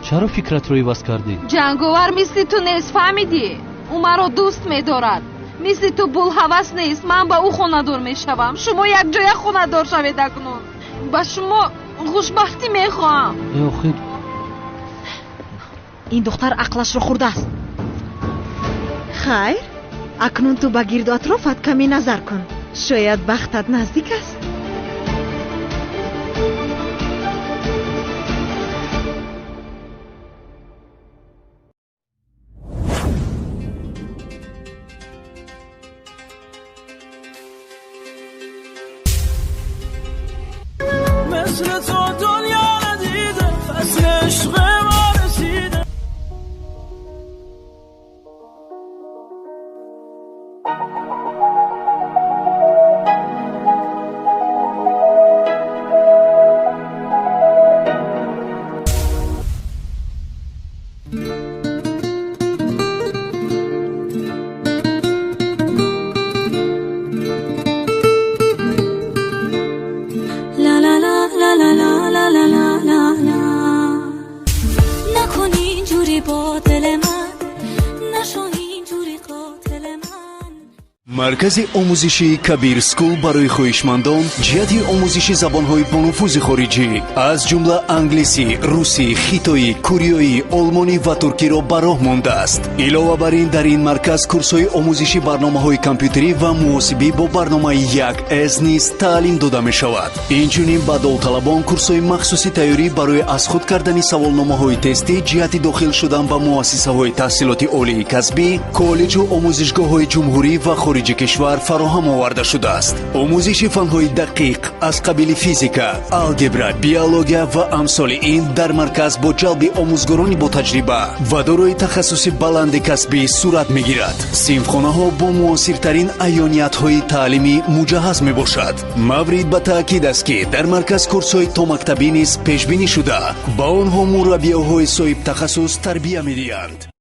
[SPEAKER 6] Чаро фикратро иваз кардӣ?
[SPEAKER 5] Ҷанговар мисли ту нест, фаҳмидӣ? Ӯ маро дӯст медорад, мисли ту булҳавас нест. Ман ба ӯ хонадор мешавам. Шумо якҷоя хонадор шавед акнун. Ба шумо хушбахтӣ мехоҳам.
[SPEAKER 6] Э, охир.
[SPEAKER 12] Ин духтар ақлашро хӯрдааст. Хайр, акнун ту ба гирду атрофат каме назар кун, шояд бахтат наздик аст.
[SPEAKER 19] مثل تو دنیا ندیده، فصل عشق ما رسیده.
[SPEAKER 20] لا لا لا لا لا لا لا لا لا لا. نکن اینجوری با دل من، نشو اینجوری قاتل من.
[SPEAKER 7] Маркази омӯзишии Кабир Скул барои хоҳишмандон ҷиҳати омӯзиши забонҳои бонуфузи хориҷӣ, аз ҷумла англисӣ, русӣ, хитоӣ, кореоӣ, олмонӣ ва туркиро ба роҳ мондааст. Илова бар ин, дар ин марказ курсҳои омӯзиши барномаҳои компютерӣ ва муҳосибӣ бо барномаи 1С низ таълим дода мешавад. Инчунин ба довталабон курсҳои махсуси тайёрӣ барои аз худ кардани саволномаҳои тестӣ ҷиҳати дохил шудан ба муассисаҳои таҳсилоти олии касбӣ, коллеҷу омӯзишгоҳҳои ҷумҳурӣ ва хориҷи кишвар фароҳам оварда шудааст. Омӯзиши фанҳои дақиқ аз қабили физика, алгебра, биология ва амсоли ин дар марказ бо ҷалби омӯзгорони ботаҷриба ва дорои тахассуси баланди касбӣ сурат мегирад. Синфхонаҳо бо муосиртарин аёниятҳои таълимӣ муҷаҳҳаз мебошад. Маврид ба таъкид аст, ки дар марказ курсҳои томактабӣ низ пешбинӣ шуда, ба онҳо мураббиёҳои соҳибтахассус тарбия медиҳанд.